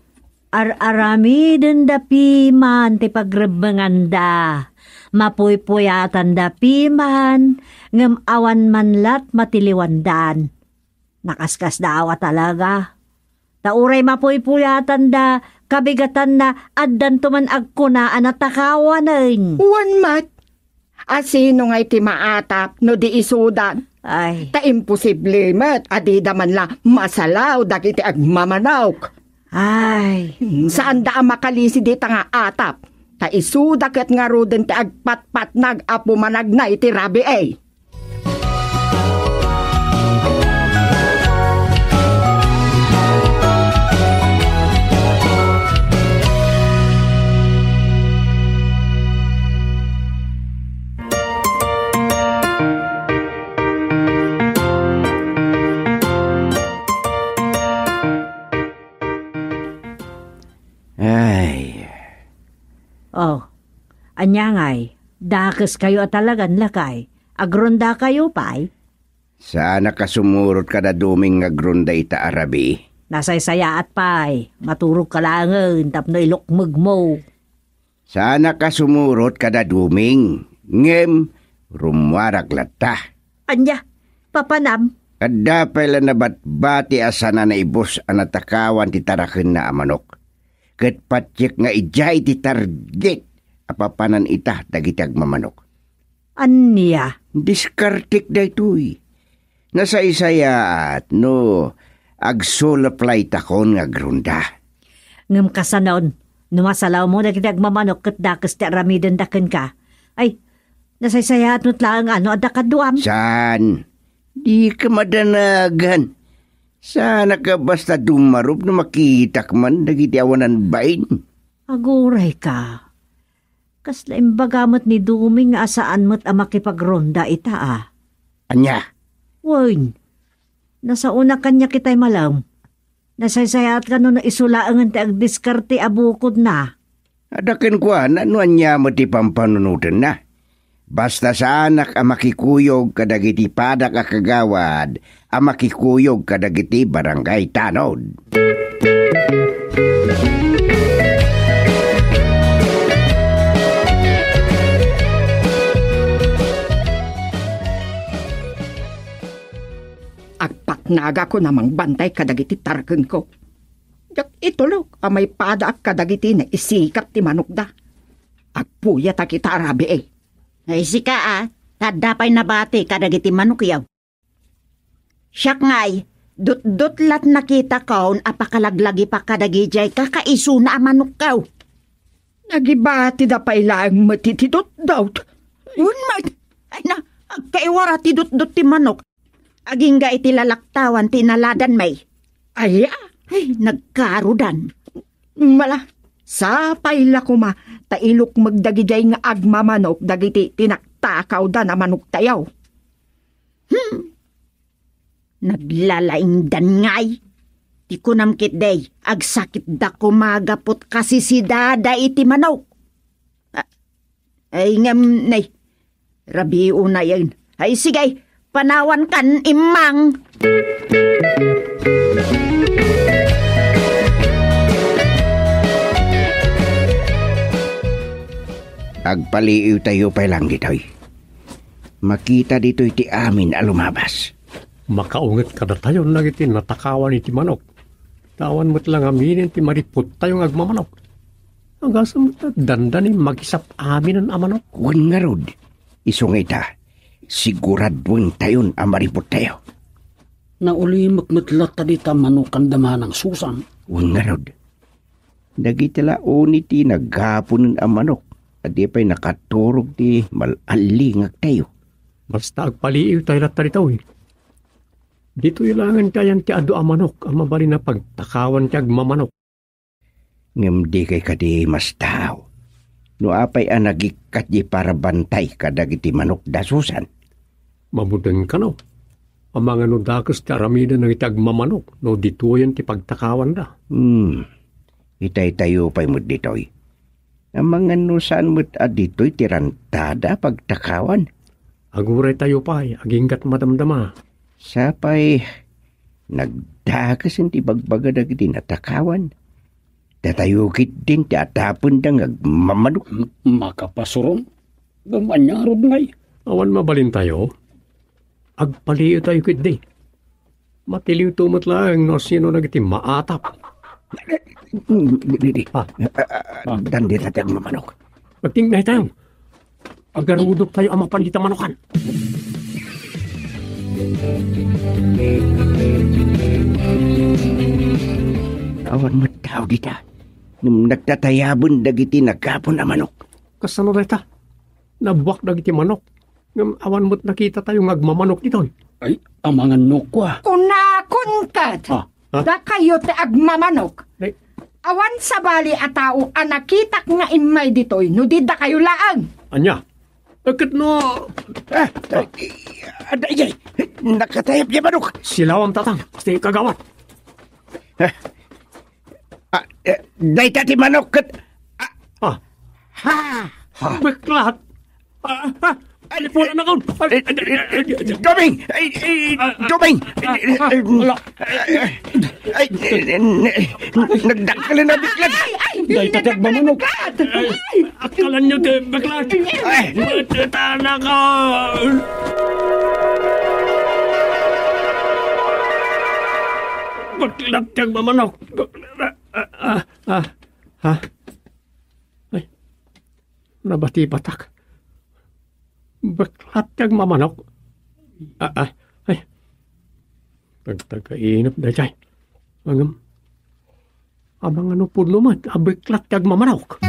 Ar-aramidenda piman ti pagrebbenganda. Mapuypuyatanda piman, ngem awan man la't matiliwandan. Nakaskasdaaw a talaga. Ta uray mapuypuyatanda, kabigatanna, addanto man agkuna a natakawanen. Wen met, asino ngay ti maatap no di isudan? Ay. Ta imposible met a dida man la masalaw dagiti agmamanok. Ay. Hmm, saanda a makalisi dita nga atap. Ta isuda ket ngaruden ti agpatpatnag a pumanagnay ti rabii. Ay. Oh, ania ngay? Dakeskayo a talagan, lakay. Agrondakayo pay? Saanak a sumurot kada Doming nga agronda ita a rabii. Nasaysayaat pay. Maturogka laengen tapno ilukmegmo. Saanak a sumurot kada Doming, ngem rummuarak latta. Ania? Papanam? Adda pay la nabatbati a saan a naibus a natakawan ti tarakenna a manok. Ket patiek nga idiay ti target a papanan ita dagiti agmamanok. Ania? Diskartek daytoy. Nasaysayaat no agsulop laytakon nga agronda. Ngem kasanon, no masalawmo dagiti agmamanok ket dakes ti aramidenda kenka? Ay, nasaysayaat met laeng a no adda kaduam? Saan? Dika madanagan. Saanak a basta dumarup no makitak man dagiti awanan bain. Agurayka. Kasla imbaga met ni Doming nga saan met a makipagronda ita a. Ania? Wen, nasaona kaniak itay malem. Nasaysayaatka no isu laengen ti agdiskarte a bukodna. Adda kenkuana no ania met ti pampanunotenna. Basta saanak a makikuyog kadagiti padak a kagawad a makikuyog kadagiti barangay tanod. Agpatnagakon a mangbantay kadagiti tarakenko. Diak itulok a maipadaak kadagiti naisikap ti manokda. Agpuyatak ita a rabii. Ay, sika a, ta adda pay nabati kadagiti manokyo. Siak ngay, dutdot la't nakitakon a pakalaglagipak kadagidiay kakaisuna a manokko. Nagibatida pay laeng met iti dutdot. Wen met, ay na, agkaiwara ti dutdot ti manok. Agingga iti lalaktawan ti inaladanmi. Aya? Ay, nagkarudan. Mala, sapay la koma, ta ilukmeg dagidiay nga agmamanok dagiti tinaktakawdan a manoktayo. Hmm. Naglalaingdan ngay. Ti kunam ketdi, agsakitda koma gapu ta kasisidada iti manok. A-, ay, ngem, nay, rabii unayen. Ay, sige, panawankan, immang. Agpaliiwtayo pay lang ditoy. Makita ditoy ti amin a lumabas. Makaunget kadatayon dagiti natakawan iti manok. Ta awan met la ngamin ti mariputtayo nga agmamanok. Agasem met dandani makisap-aminen a manok. Wen ngarud, isu nga ita, siguraduentayon a mariputtayo. Naulimek met latta dita manokan da Manang Susan. Wen ngarud, dagiti la uni ti nagapunen a manok a di pay nakaturog ti mal-allingagtayo. Basta agpaliiwtayo latta ditoy. Ditoy laengen ti ayan ti adu a manok a mabalin a pagtakawan ti agmamanok. Ngem dikay kadi mastaaw no apay a nagikkat diay parabantay kadagiti manok da Susan? Mabuden kano. Amangan no dakes ti aramiden dagiti agmamanok no ditoyen ti pagtakawanda. Hmm. Itaytayo pay met ditoy. Amangan no saan met a ditoy ti rantada a pagtakawan. Aguraytayo pay, aginggat madamdama. Sapay, nagdakesen ti bagbaga dagiti natakawan. Datayo ketdin ti atapenda nga agmamanok. M-, makapasuron? Ngem aniarud ngay? Awan mabalintayo. Agpaliiwtayo ketdi. Matiliwto met laeng no sino dagiti maatap. Didi. Ah. Ah, ah, ah, dandita ti agmamanok. Agtingnaytayo. Agarudoktayo a mapan dita manokan. Awan met tao dita. Ngem nagtatayaben dagiti nagapon a manok. Kasano dayta? Nabuak dagiti manok. Ngem awan met nakitatayo nga agmamanok ditoy. Ay, amangan no kua. Kunakon ket, ah, ah, dakayo ti agmamanok. Ay. Awan sabali a tao a nakitak nga immay ditoy no di dakayo laeng. Ania? Eh, ket no, ah, ah, ay, ay, nakatayab diay manok. Silawam, Tatang. Asti kagawad. Ah, ah, eh, dayta ti manok ket, ah, ah. Ha? Ha? Beklat. Ah, ah, ah, ay, pula na kaon. Ay, eh, ay, ay, eh, ay, Doming! Ay, ay, ah, ah, Doming! Ah, ah, ay, ah, ala. Ay, ay, ay, nagdakkel na beklat. Ay, ay, dayta ti agmamanok. Ay, akkalanyo ti beklat. Ay. Beteta na kaon. Beklat ti agmamanok. Beklat. Ah, ah, ah, ha? Ay, nabatibatak. Beklat ti agmamanok. Ah, ah, ay. Tagtagainep daydiay. Ngem, amangan no pudno met a beklat ti agmamanok.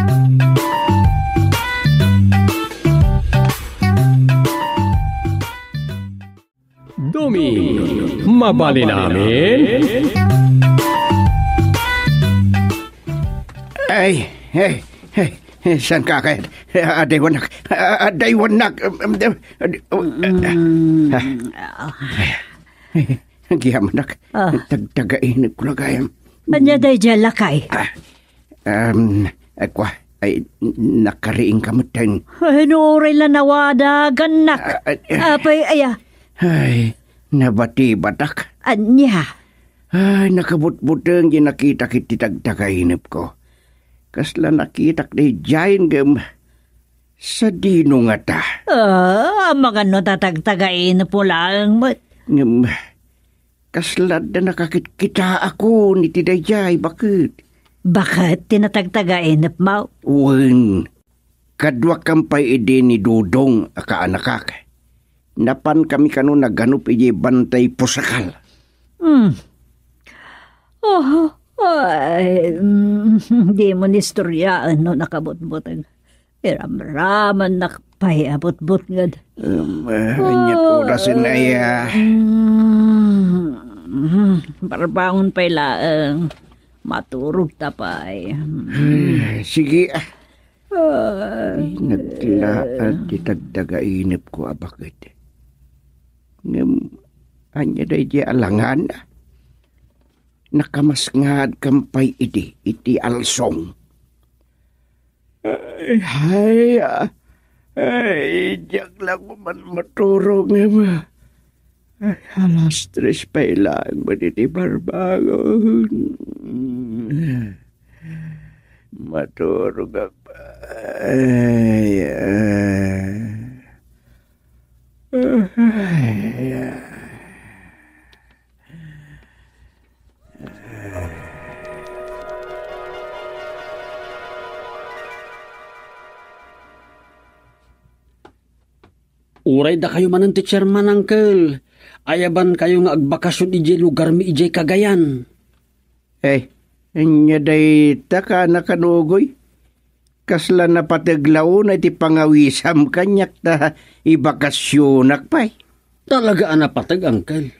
Doming, mabalin amin? Ay, ay, ay, ay, saan ka, kayat? Adaywannak, adaywannak. Mm, ah. Agyamanak, ah, tagtagainepko la gayam. Ania daydiay, lakay? Ah, Um, ay, kua, ay, n-, nakariingka metten. Ay, no uray la nawadagannak. Ah, ah, ah. Apay, aya? Ay, nabatibatak. Ania? Ay, nakabutbuteng diay nakitak iti tagtagainepko. Kasla nakitak daydiay ngem sadino ngata? Ah, amangan no ta tagtagainepmo laeng met. Ngem, kasla adda nakakitkitaakon iti daydiay, baket. Baket ti natagtagainepmo? Wen, kaduakami pay idi ni Dodong a kaanakak. Napankami kano naganup idiay Bantay Pusakal. Hmm. Oh, ay, mm, dimo istoryaen no nakabutbuteng. Iramramannak pay a butbutnged. Um, eh, ania't oras, inaya? Mm, barbangon pay laeng. Maturogta pay. Ay, sige, ah. Ay, naglaad ti tagtagainepko a baket. Ngem, ania daydiay alangan? Nakamasngaatkami pay idi iti alsong. Ay, ay, ah. Ay, diak la koman maturog, ngem, ay, alas tres pay laeng met iti barbangon. Maturogak pay, ah. Ay, ah. Uray dakayo manen ti chairman, uncle. Ayabankayo nga agbakasyon idiay lugarmi idiay Cagayan. Eh, ania dayta, kana kanugoy? Kasla napateg la unay ti pangawisam kaniak ta ibakasyonak pay. Talaga a napateg, uncle.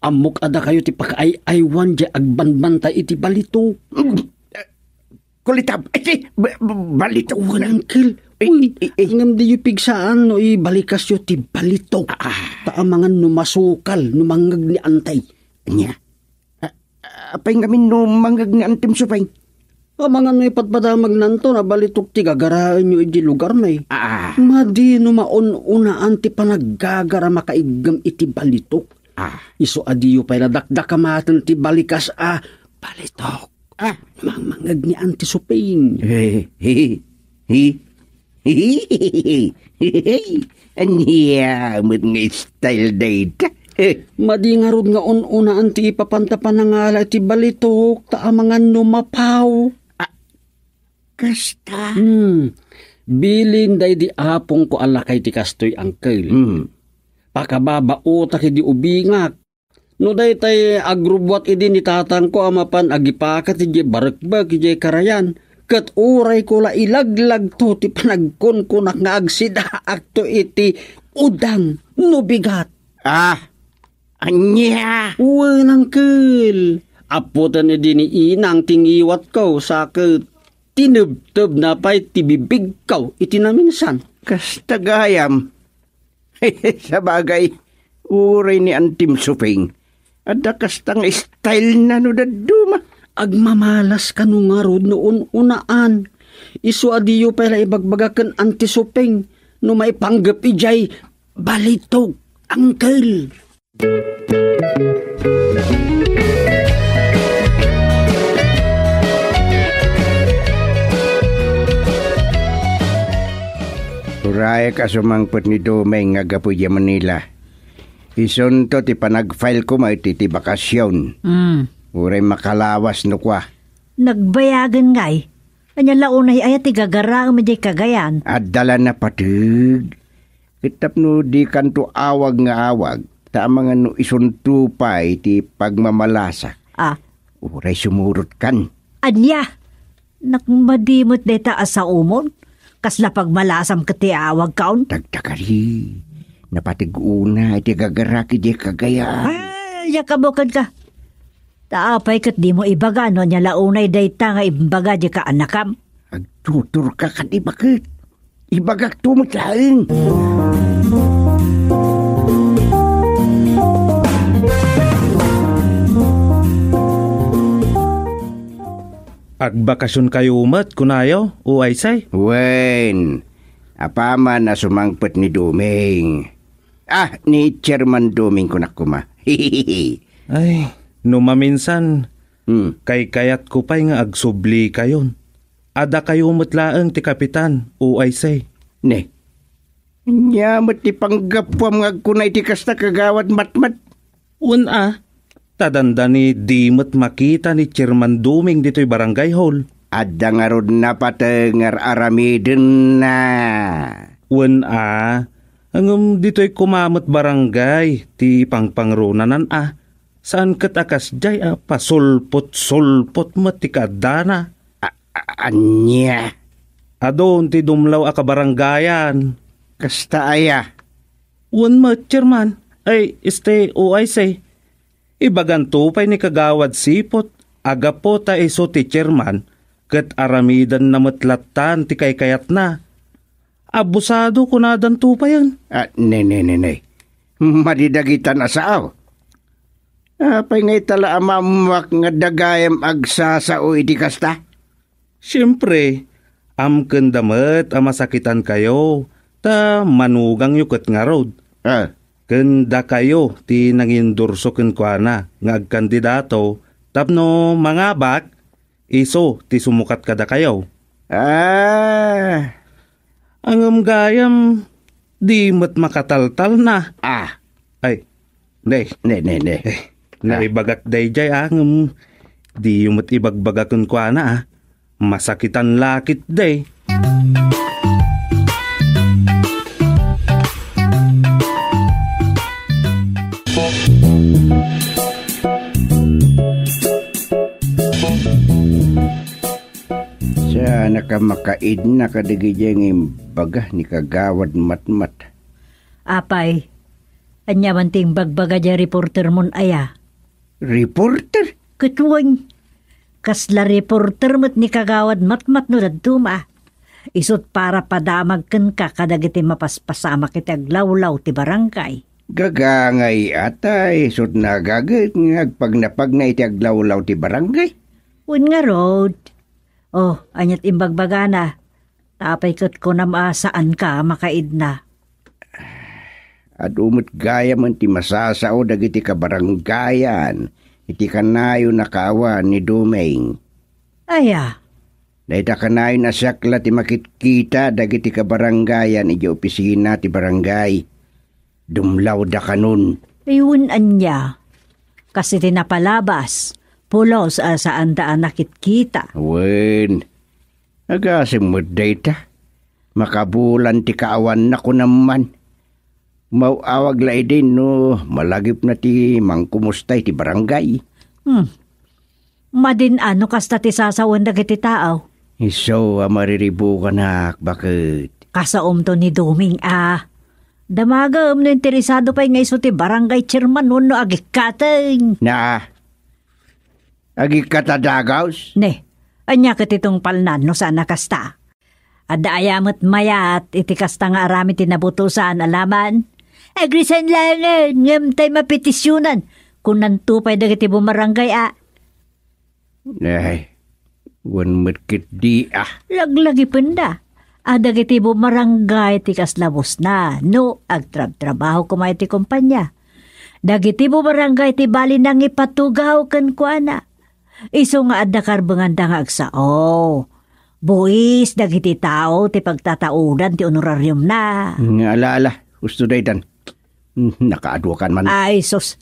Ammok a dakayo ti pakaay-aywan diay agbanbantay iti balitok. Kulitab, eh, ba-, ba-, balitok. Wen, uncle. Eh, uy, eh, eh. Ngem diyo pigsaan no ibalikasyo ti balitok. Ah, ah. Ta amangan no masukal, no mangngeg ni Antay. Ania? Ah, apay ngamin no mangngeg ni Antim Supeng? Amangan no ipatpadamagnanto a balitok ti gagaraenyo iti lugarmi. Ah. Madi no maun-unaan ti panaggagara makaiggem iti balitok. Ah. Isu a diyo pay la dakdakamaten ti balikas a balitok. Ah. Mangmangngeg ni Anti Suping. Eh, eh, eh. Ania met nga style dayta? Eh. Madi ngarud nga un-unaan ti ipapanta panangala iti balitok, ta amangan no mapaw. Ah, kasta? Hmm. Bilin daydi apongko a lakay ti kastoy, uncle. Hmm. Pakababaotak idi ubingak. No daytay agrubbuat idi ni tatangko a mapan agipakat idiay barekbek idiay karayan, ket urayko la ilaglagto ti panagkunkunak nga agsidaakto iti udang no bigat. Ah, ania? Wen, uncle. Appoten idi ni inang ti ngiwatko, sa ket tinebtebna pay ti bibigko iti naminsan. Kasta gayam. Sabagay, uray ni Antim Suping, adda kasta nga style na no dadduma. Agmamalas kano ngarud no un-unaan. Isu a diyo pay la ibagbaga ken Anti Suping no maipanggep idiay balitok, uncle. Uraek a sumangpet ni Doming nga aggapu idiay Manila. Isunto ti panag-file ko met iti bakasyon. Mm. Uray makalawas no kua. Nagbayagen ngay. Ania la unay aya ti gagaraem idiay Cagayan? Adda la napateg. Ket tapno dikanto awag nga awag, ta amangan no isunto pay ti pagmamalasak. Ah. Uray sumurotkan. Ania? Nakmadi met dayta a saomon? Kasla pagmalasam ket ti awagkon? Dagdagari. Napateg unay ti gagarak idiay Cagayan. Ay, ania ka buken ka. Ta apay ket dimo ibaga no ania la unay dayta nga imbaga di kaanakam? Agtuturka kadi baket. Ibagakto met laeng. Agbakasionkayo met, kunayo, O I C? Wen, apaman a sumangpet ni Doming. Ah, ni Chairman Doming kunak koma. Ay, no maminsan, Hmm. kaykayatko pay nga agsublikayon. A dakayo met laeng ti kapitan, O I C. Ne, ania met ti panggapuam nga agkuna iti kasta, Kagawad Matmat? Wen a, ta dandani di met makita ni Chairman Doming ditoy barangay hall. Adda ngarud napateg nga ar-aramidenna. Wen a, ngem ditoy koma met barangay ti pangpangronanan a. Saan ket a kasdiay a pasulpot-sulpot met ti kaaddana. A-, a-, ania? Adun ti dumlaw a kabarangayan. Kasta aya? Wen met, Chairman. Ay, este, O I C. Ibaganto pay ni Kagawad Sipot a gapu ta isu ti chairman ket aramidenna met lattan ti kaykayatna. Abusado kunadanto payen. Ah, ne, ne, ne, ne. Madi dagitan a sao. Apay nga ita la a maammoak nga dagayam agsasao iti kasta? Siempre, amkenda met a masakitankayo, ta manugangyo ket ngarud. Ah. Ken dakayo ti nangendorso kenkuana nga agkandidato tapno mangabak, isu ti sumukat kadakayo. Ah. Ngem gayam, di met makataltalna. Ah. Ay, ne. Ne, ne, ne. Eh, Ah. naibagak daydiay, ah, ngem diyo met ibagbaga kenkuana, ah. Masakitan la ketdi. Kamakaidna kadagiti nga imbaga ni Kagawad Matmat. Apay, ania man ti imbagbaga diay reportermon aya? Reporter? Ket wen, kasla reporter met ni Kagawad Matmat no dadduma. Isut' para padamag kenka kadagiti mapaspasamak iti aglawlaw ti barangay. Gagangay ata, isut' nagaget nga agpagnapagna iti aglawlaw ti barangay. Wen ngarud. Oh, ania ti imbagbagana? Apay ket kunam a saanka a makaidna? Adu met gayamen ti masasao dagiti kabarangayan iti kanayon a kaawan ni Doming. Aya? Dayta kanayon a siak la ti makitkita dagiti kabarangayan idiay opisina ti barangay. Dumlawda kanon. Ay, wen ania? Kas iti napalabas, pulos a saanda a nakitkita. Wen, agasem met dayta. Makabulan ti kaawanna kunam man. Maw-awag la idi no malagipna ti mangkumusta iti barangay. Hmm. Madin-a no kasta ti sasawen dagiti tao. Isu a mariribukanak, baket. Kasaomto ni Doming a. Damagem no interesado pay nga isu ti barangay chairman wenno agikkaten. Na, agikkat a dagus? Ne, ania ket ti tungpalna no saan a kasta? Adda aya met mayat iti kasta nga aramid ti nabutosan a laman? Agresign laengen, ngem tay mapetisionan, kunanto pay dagiti bumarangay a. Ay, wen met ketdi a. Laglagipenda a dagiti bumarangay ti kasla bosna no agtrabtrabaho koma iti kompania. Dagiti bumarangay ti bali nangipatugaw kenkuana. Isu nga adda karbenganda nga agsao. Buis dagiti tao ti pagtataodan ti honorariumna. Nga ala, ala, husto daytan. Hmm, nakaaduakan man. Ay, sus.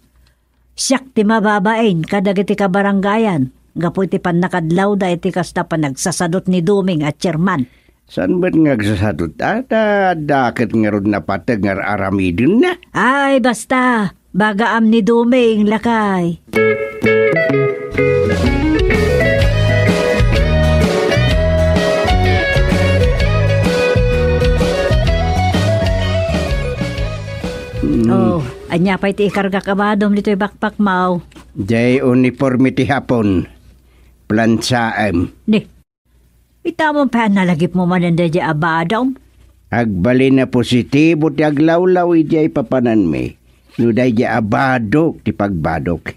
Siak ti mababain kadagiti kabarangayan gapu iti pannakadlawda iti kasta panagsasadut ni Doming a chairman. Saan met nga agsasadut? Adda, adda ket ngarud napateg nga ar-aramidenna? Ay, basta. Bagaam ni Doming, lakay. Mm. Oh, ania pay ti ikargak a badom ditoy backpack mo? Jay uniforme ti Hapon. Plansaem. Ni, ita man pay a nalagipmo manen daydiay a badom? Agbalin a positibo ti aglawlaw idiay papananmi. No daydiay a badok ti pagbadok.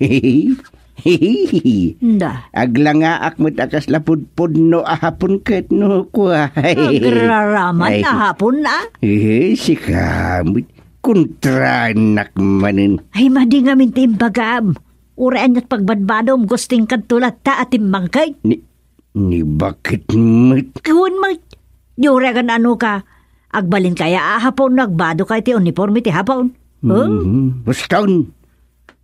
Nda. Aglangaak met a kasla pudpudno a Hapon ket no kua. Agraraman a Hapon, a? Eh, sika met. Kontraennak manen. Ay, madi ngamin ti imbagam. Uray aniat pagbadbadom, gusting kadto latta a timmangkeg. Ni, ni baket met? Wen met. Di uray agan-ano ka. Agbalin kaya a Hapon no agbado ka iti uniforme ti Hapon? Huh? Mhm. Boston!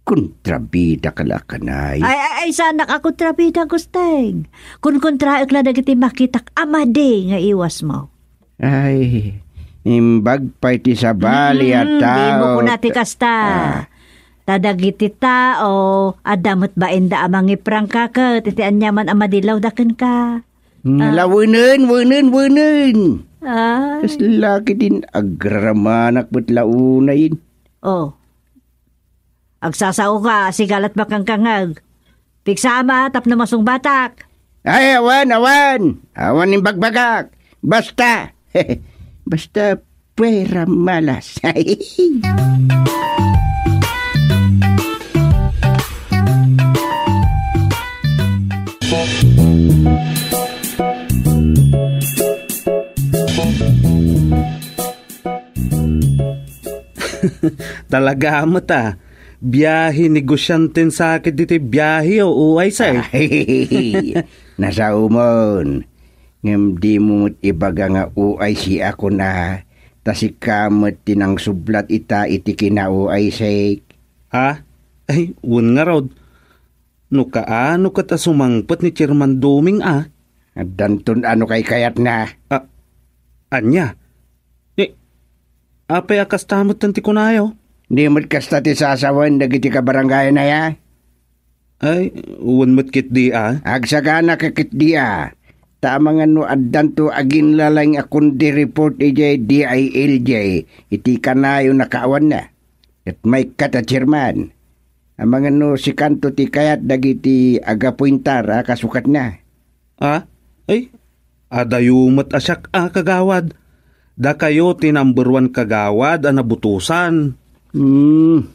Kontrabida ka la kanay. Ay, ay, ay, saanak a kontrabida, Gusteng. Kunkontraek la dagiti makitak a madi nga iwas mo. Ay, imbag pay ti sabali a Mm, di mo tao. Kuna ti kasta. Ah. Ta dagiti tao, adda met bainda a mangiprangka ket iti aniaman a madillawda kenka. Mm, Ah. la wenen, wenen, wenen. Ah. Kasla ketdin agraramanak met la unayen. Oh. Agsasaoka, sika lat makankangag. Pigsama tapno masungbatak. Ay, awan, awan. Awan imbagbagak. Basta. Basta, puera malas. Talaga met a, biahe negosianten sakit ditoy biahe, o, uay say. Ay, nasaomon. Ngem dimo met ibaga nga uay si akon a, ta sika met ti nangsublat ita iti kina-uay sik. Ha? Ay, wen ngarud. No kaano ket a sumangpet ni Chairman Doming a? Addanton a no kaykayatna. A-, ania? Ni, apay a kasta metten ti kunayo? Di met kasta ti sasawen dagiti kabarangayan aya? Ay, wen met ketdi a? Agsagana ka ketdi a. Ta amangan no addanto aginlalang a kundi report idiay D I L J iti kanayon a kaawanna. Ket maikkat a chairman. Amangan no sikanto ti kayat dagiti agapuentar a kasukatna. Ah? Ay, adayo met a siak a kagawad. Dakayo ti number one kagawad a nabutosan. Hmm.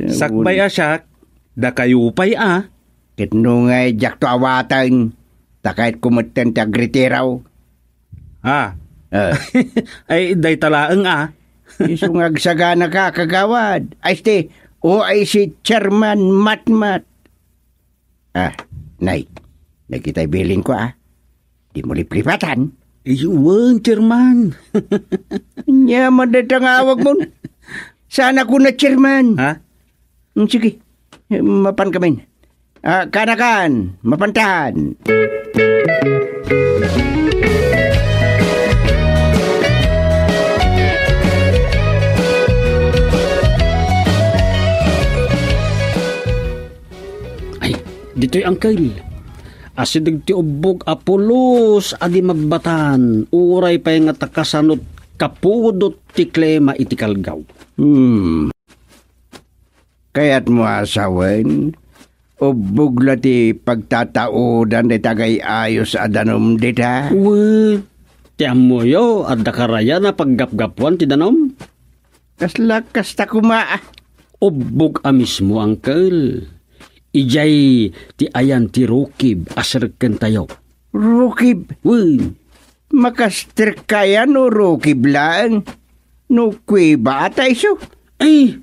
Sakbay a siak, dakayo pay a. Ket no ngay diakto awaten, ta kayatko metten ti agritiraw. Ah. Ah. Ay, dayta laeng a. Isu nga agsaganaka, kagawad. Ay, sti, O I C chairman, Matmat. Ah, nay, nakitay bilinko, ah. Dimo liplipatan. Ay, wen, chairman. Ania man dayta nga awagmon? Saan ako na chairman? Ha? Hmm, sige. Eh, mapan kami. Ah, kanakan, mapantan. Ay, ditoy, uncle. Asideg ti ubbog a pulos a di mabbatan, uray pay nga ta kasanot kapudot ti klima iti Calgao. Hmm. Kayatmo a sawen, ubbog la ti pagtataodan dayta agay-ayos a danom dita? Wen, ti ammoyo, adda karayan a paggapgapuan ti danom? Kasla kasta koma. Ubbog a mismo, uncle. Idiay ti ayan ti rukib a serkentayo. Rukib? Wen. Makastrek kayan no rukib laeng? No kuweba a ta isu? Ay,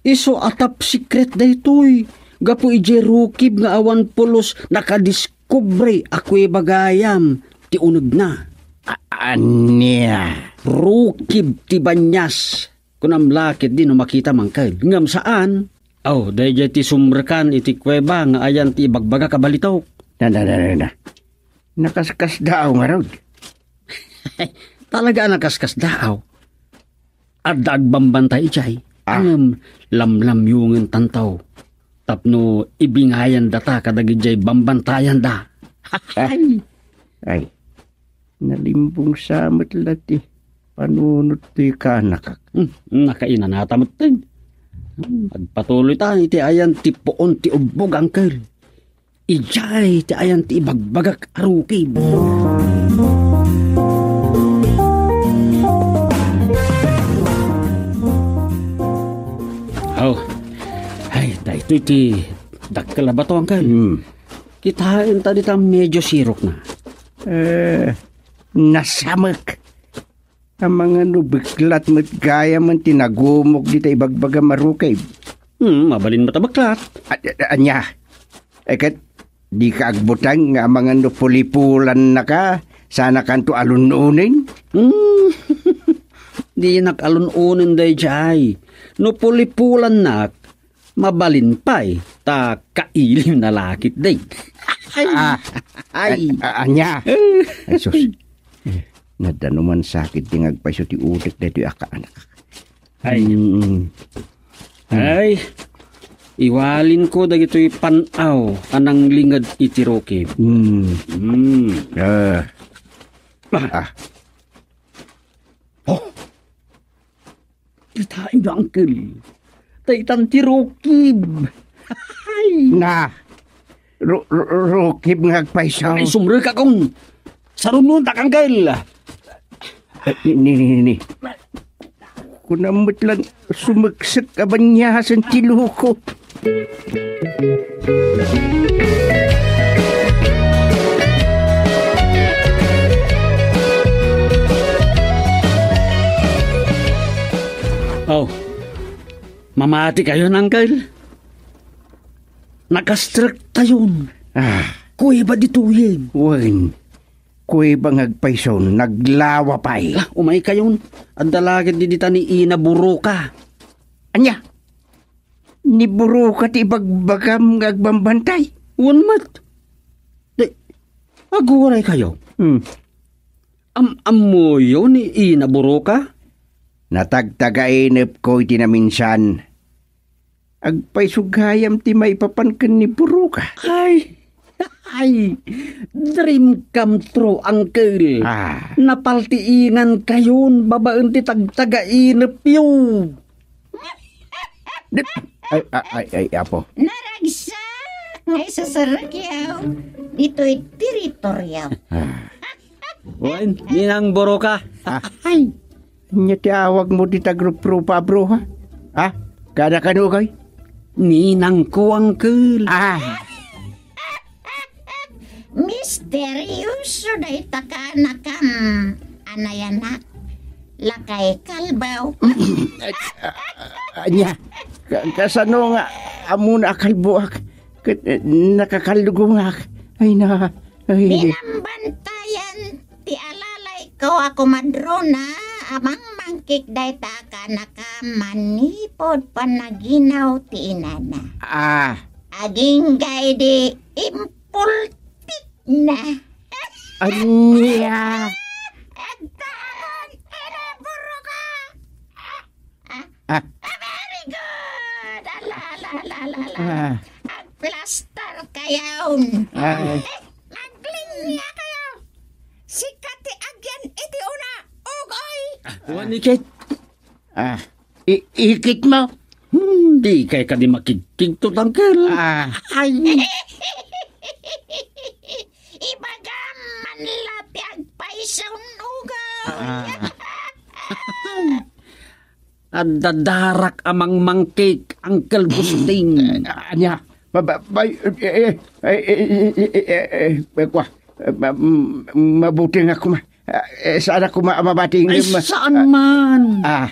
isu a top secret daytoy. Gapu idiay rukib nga awan pulos nakadiskubre a kuweba gayam ti unegna. A-, ania? Rukib ti banias. Kunam la ketdi no makitam, uncle. Ngem saan. Aw, daydiay ti sumrekan iti kuweba nga ayan ti ibagbagak a balitok. Na, na, na, na, na. Nakaskasdaaw ngarud. Talaga a nakaskasdaaw. Adda agbambantay idiay. Ah. Ngem lamlamyongentanto tapno ibingayan data kadagidiay bambantayanda. Ay. Ay. Nalimbong sa met la ti panunot ti kanakak. Hmm, nakainanata metten. Hmm, agpatuloy ta iti ayan ti puon ti ubbog, uncle. Idiay ti ayan ti ibagbagak a rukib. Oh. Ay, daytoy ti dakkel a bato, uncle. Hmm. Kitaen ta dita medyo sirok na. Eh, nasamek. Amangan no beklat met gayam ti nagumok dita ibagbagam a rukib. Hmm, mabalin met a beklat. A-, a-, ania? Eh, ket, dika agbuteng nga amangan no pulipulannaka, sanakanto a lun-onen? Hmm, dinak a lun-onen daydiay. No pulipulannak, mabalin pay, ta kailim na lakit, day. Ay, Ah, ay. A-, a-, ania? Ay, sus. Eh, nadda no man sakit ti nga agpayso ti utek daytoy a kaanak. Ay. Mm. Ay, iwalinko dagitoy pan-aw a nanglinged iti rukib. Mm. Mm. Ah. Ah. Ah. Oh. Kitaem da, uncle. Daytan ti rukib. Ay. Na. Ru-, ru-, rukib nga agpayso. Ay, sumrekakon. Sarunontak, uncle. Eh, ni, ni, ni, ni. Kunam met lan sumeksek a baniasen ti loko. Oh, mamati kayon, uncle? Nakastrek tayon. Ah. Kuweba ditoyen. Wen, kuweba nga agpayson, naglawa pay. Ah, umay kayon. Adda la ket didita ni Ina Buruka. Ania? Ni Buruka ti ibagbagam nga agbambantay? Wen met. Di, aguray kayo. Hmm. Am-ammoyo ni Ina Buruka? Natagtagainepko iti naminsan. Agpayso gayam ti maipapan ken ni Buruka. Ay, Ay, dream come true, Uncle. Ah. Napaltiingan kayon babaen ti tagtagainepyo. Di-, ay, ay, ay, ay, apo. Naragsak nga isusarek yaw ditoy teritoryo. Ah. Wen, Ninang Buruka. Ah. Ay. Ania ti awagmo dita gruprupa, bro, ha? Ha? Kada kano kay? Ninang ko, Uncle. Ah. Misterioso dayta kaanakam, anayanak, lakay kalbaw. Ania, ka-, kasano nga ammona a kalboak? Ket, eh, nakakalugongak. Ay na, ay. Binambantayan ti alalay ko a kumadrona a mangmangkik dayta a kaanakam manipud panaginaw ti inana. Ah. Agingga idi impultikna. Ania? Agtagan, ina, Buruka! Ah. Ah, very good! Ala, ala, ala, ala, ala. Ah. Agplastar kayon. Ah. Eh, aglinya kayo. Sika ti agyan iti una. Ugoy! Ah, wen, ikit. Ah, i-, ikit mo? Hmm, di kay kadi makigkigtot, Uncle. Ah. Ay. Ibagam man la ti agpayson, Ugoy. Ah. Adda darak a mangmangkik, Uncle Busting. Eh, ania? Ba, ba, ba, eh, eh, eh, kua, eh, ma-, m-, mabuting a koma. Eh, saan a koma a mabati? Ay, ma-, saan ah, man. Ah.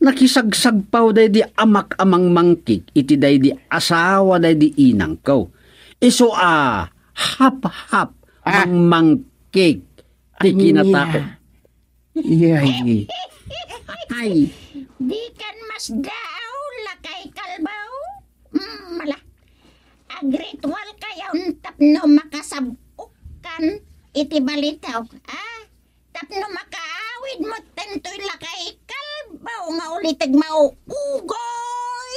Nakisagsagpaw daydi amak a mangmangkik iti daydi asawa daydi inangko. Isu a hap-hap ah, mangmangkik ti kinatao. Ania? Yay. Ay. Dikan masdaaw, lakay kalbaw? Mm, mala. Agritual kayon tapno makasab-okkan iti balitok, ah? Tapno makaawid metten toy lakay kalbaw nga uliteg mauugoy.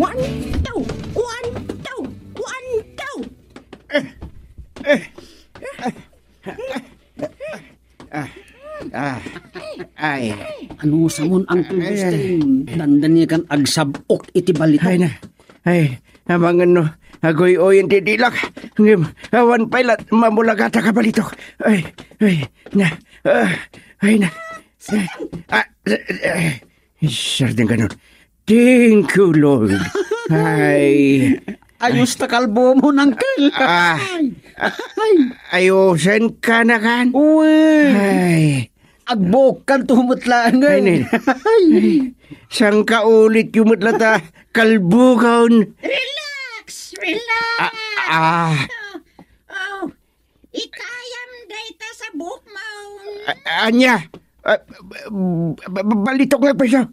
One, two, one, two, one, two. Eh, eh, ah, ah, ay. Anusamon, Uncle Busting? Dandani kan agsab-ok iti balitok. Ay na, ay, amangan no, aguy-uyen ti dilak. Ngem, awan pay la mamulagatak a balitok. Ay, ay, na, ah, ay na. Ah, ah, ah. Sardeng kanon. Thank you, Lord. Ay. Ayos ta kalbomon, Uncle. Ah. Ay. Ay. Ayosen ka na kan. Uy. Ay. Agbuokkan to met laeng. Ay, ne. Ay. Sangkaulit yu met la ta kalbokon. Relax, relax. Ah, ah. Oh, oh. Ikayam dayta sa buok maon. A-, ania? Ah, ba-, ba-, balitok nga payso.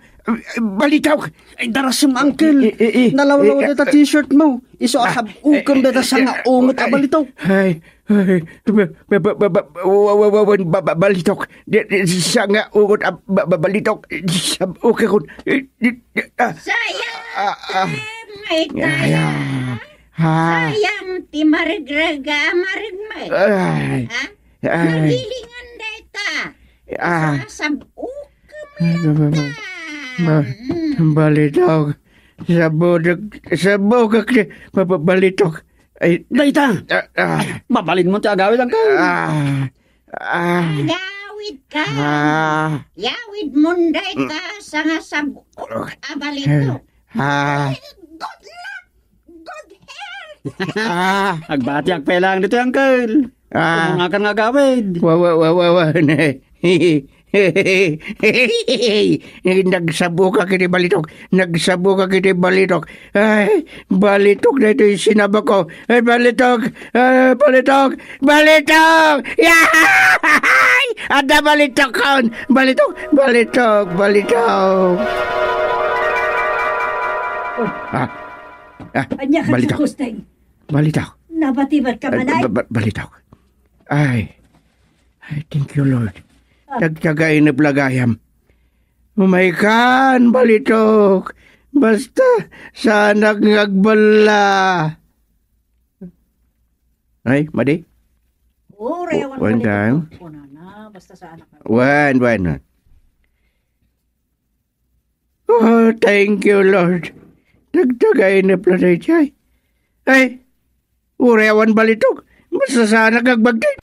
Balitok! Ay, darasem, Uncle. Eh, eh, eh, nalawlaw eh, dayta eh, t-shirt mo. Isu a ah, sab-okem eh, dayta eh, sangaungot a eh, balitok. Ay, ay, ba-, ba-, ba-, ba-, ba-, wa-, wa-, wa-, wa-, ba-, ba-, balitok. Di, di, sangaungot a ba-, ba-, balitok. Sab-okekon. Eh, di, di, ah. Sayang, ah, ah. Ay, ay, kaya. Ay, ah. Ha? Sayang ti maregrega a marigmay. Ay. Ha? Ay. Nagilingan dayta. Ah. Sasab-okem. Ay, ba, ba, ba, latta. Ba, mm. Balitok. Sabudek, sabukek ti ba, ba, balitok. Ay. Dayta. Ah, ah. Mabalin mo ti agawid, Uncle. Ah. Ah. Agawid ka. Ah. Yawid mon dayta, mm, sangasab-ok a balitok. Ah. Good luck. Good health. Ah. Agbatiak pay laeng ditoy, Uncle. Ah. Umangakan nga agawid. Wa, wa, wa, wa, wa. Nagsabukak iti balitok. Nagsabukak iti balitok. Ay, balitok daytoy sinabakko. Ay, balitok. Ay, balitok. Balitok! Yahay! Adda balitokon! Balitok! Balitok! Balitok! Ah. Ah, ania ka, balitok. Gusteng? Balitok. Nabatibat ka, ay, manay? Ba-, ba-, balitok. Ay. Ay, thank you, Lord. Ah. Tagtagainep la gayam. Umaykan, balitok. Basta saanak nga agballa. Ay, madi? Uray, awan Wen balitok. Kan? Kunana, basta saanak nga Wen, wen, wen. Oh, thank you, Lord. Dagdagay na pala dayjay. Ay, uray awan balitok. Basta saanak nga agbagtit.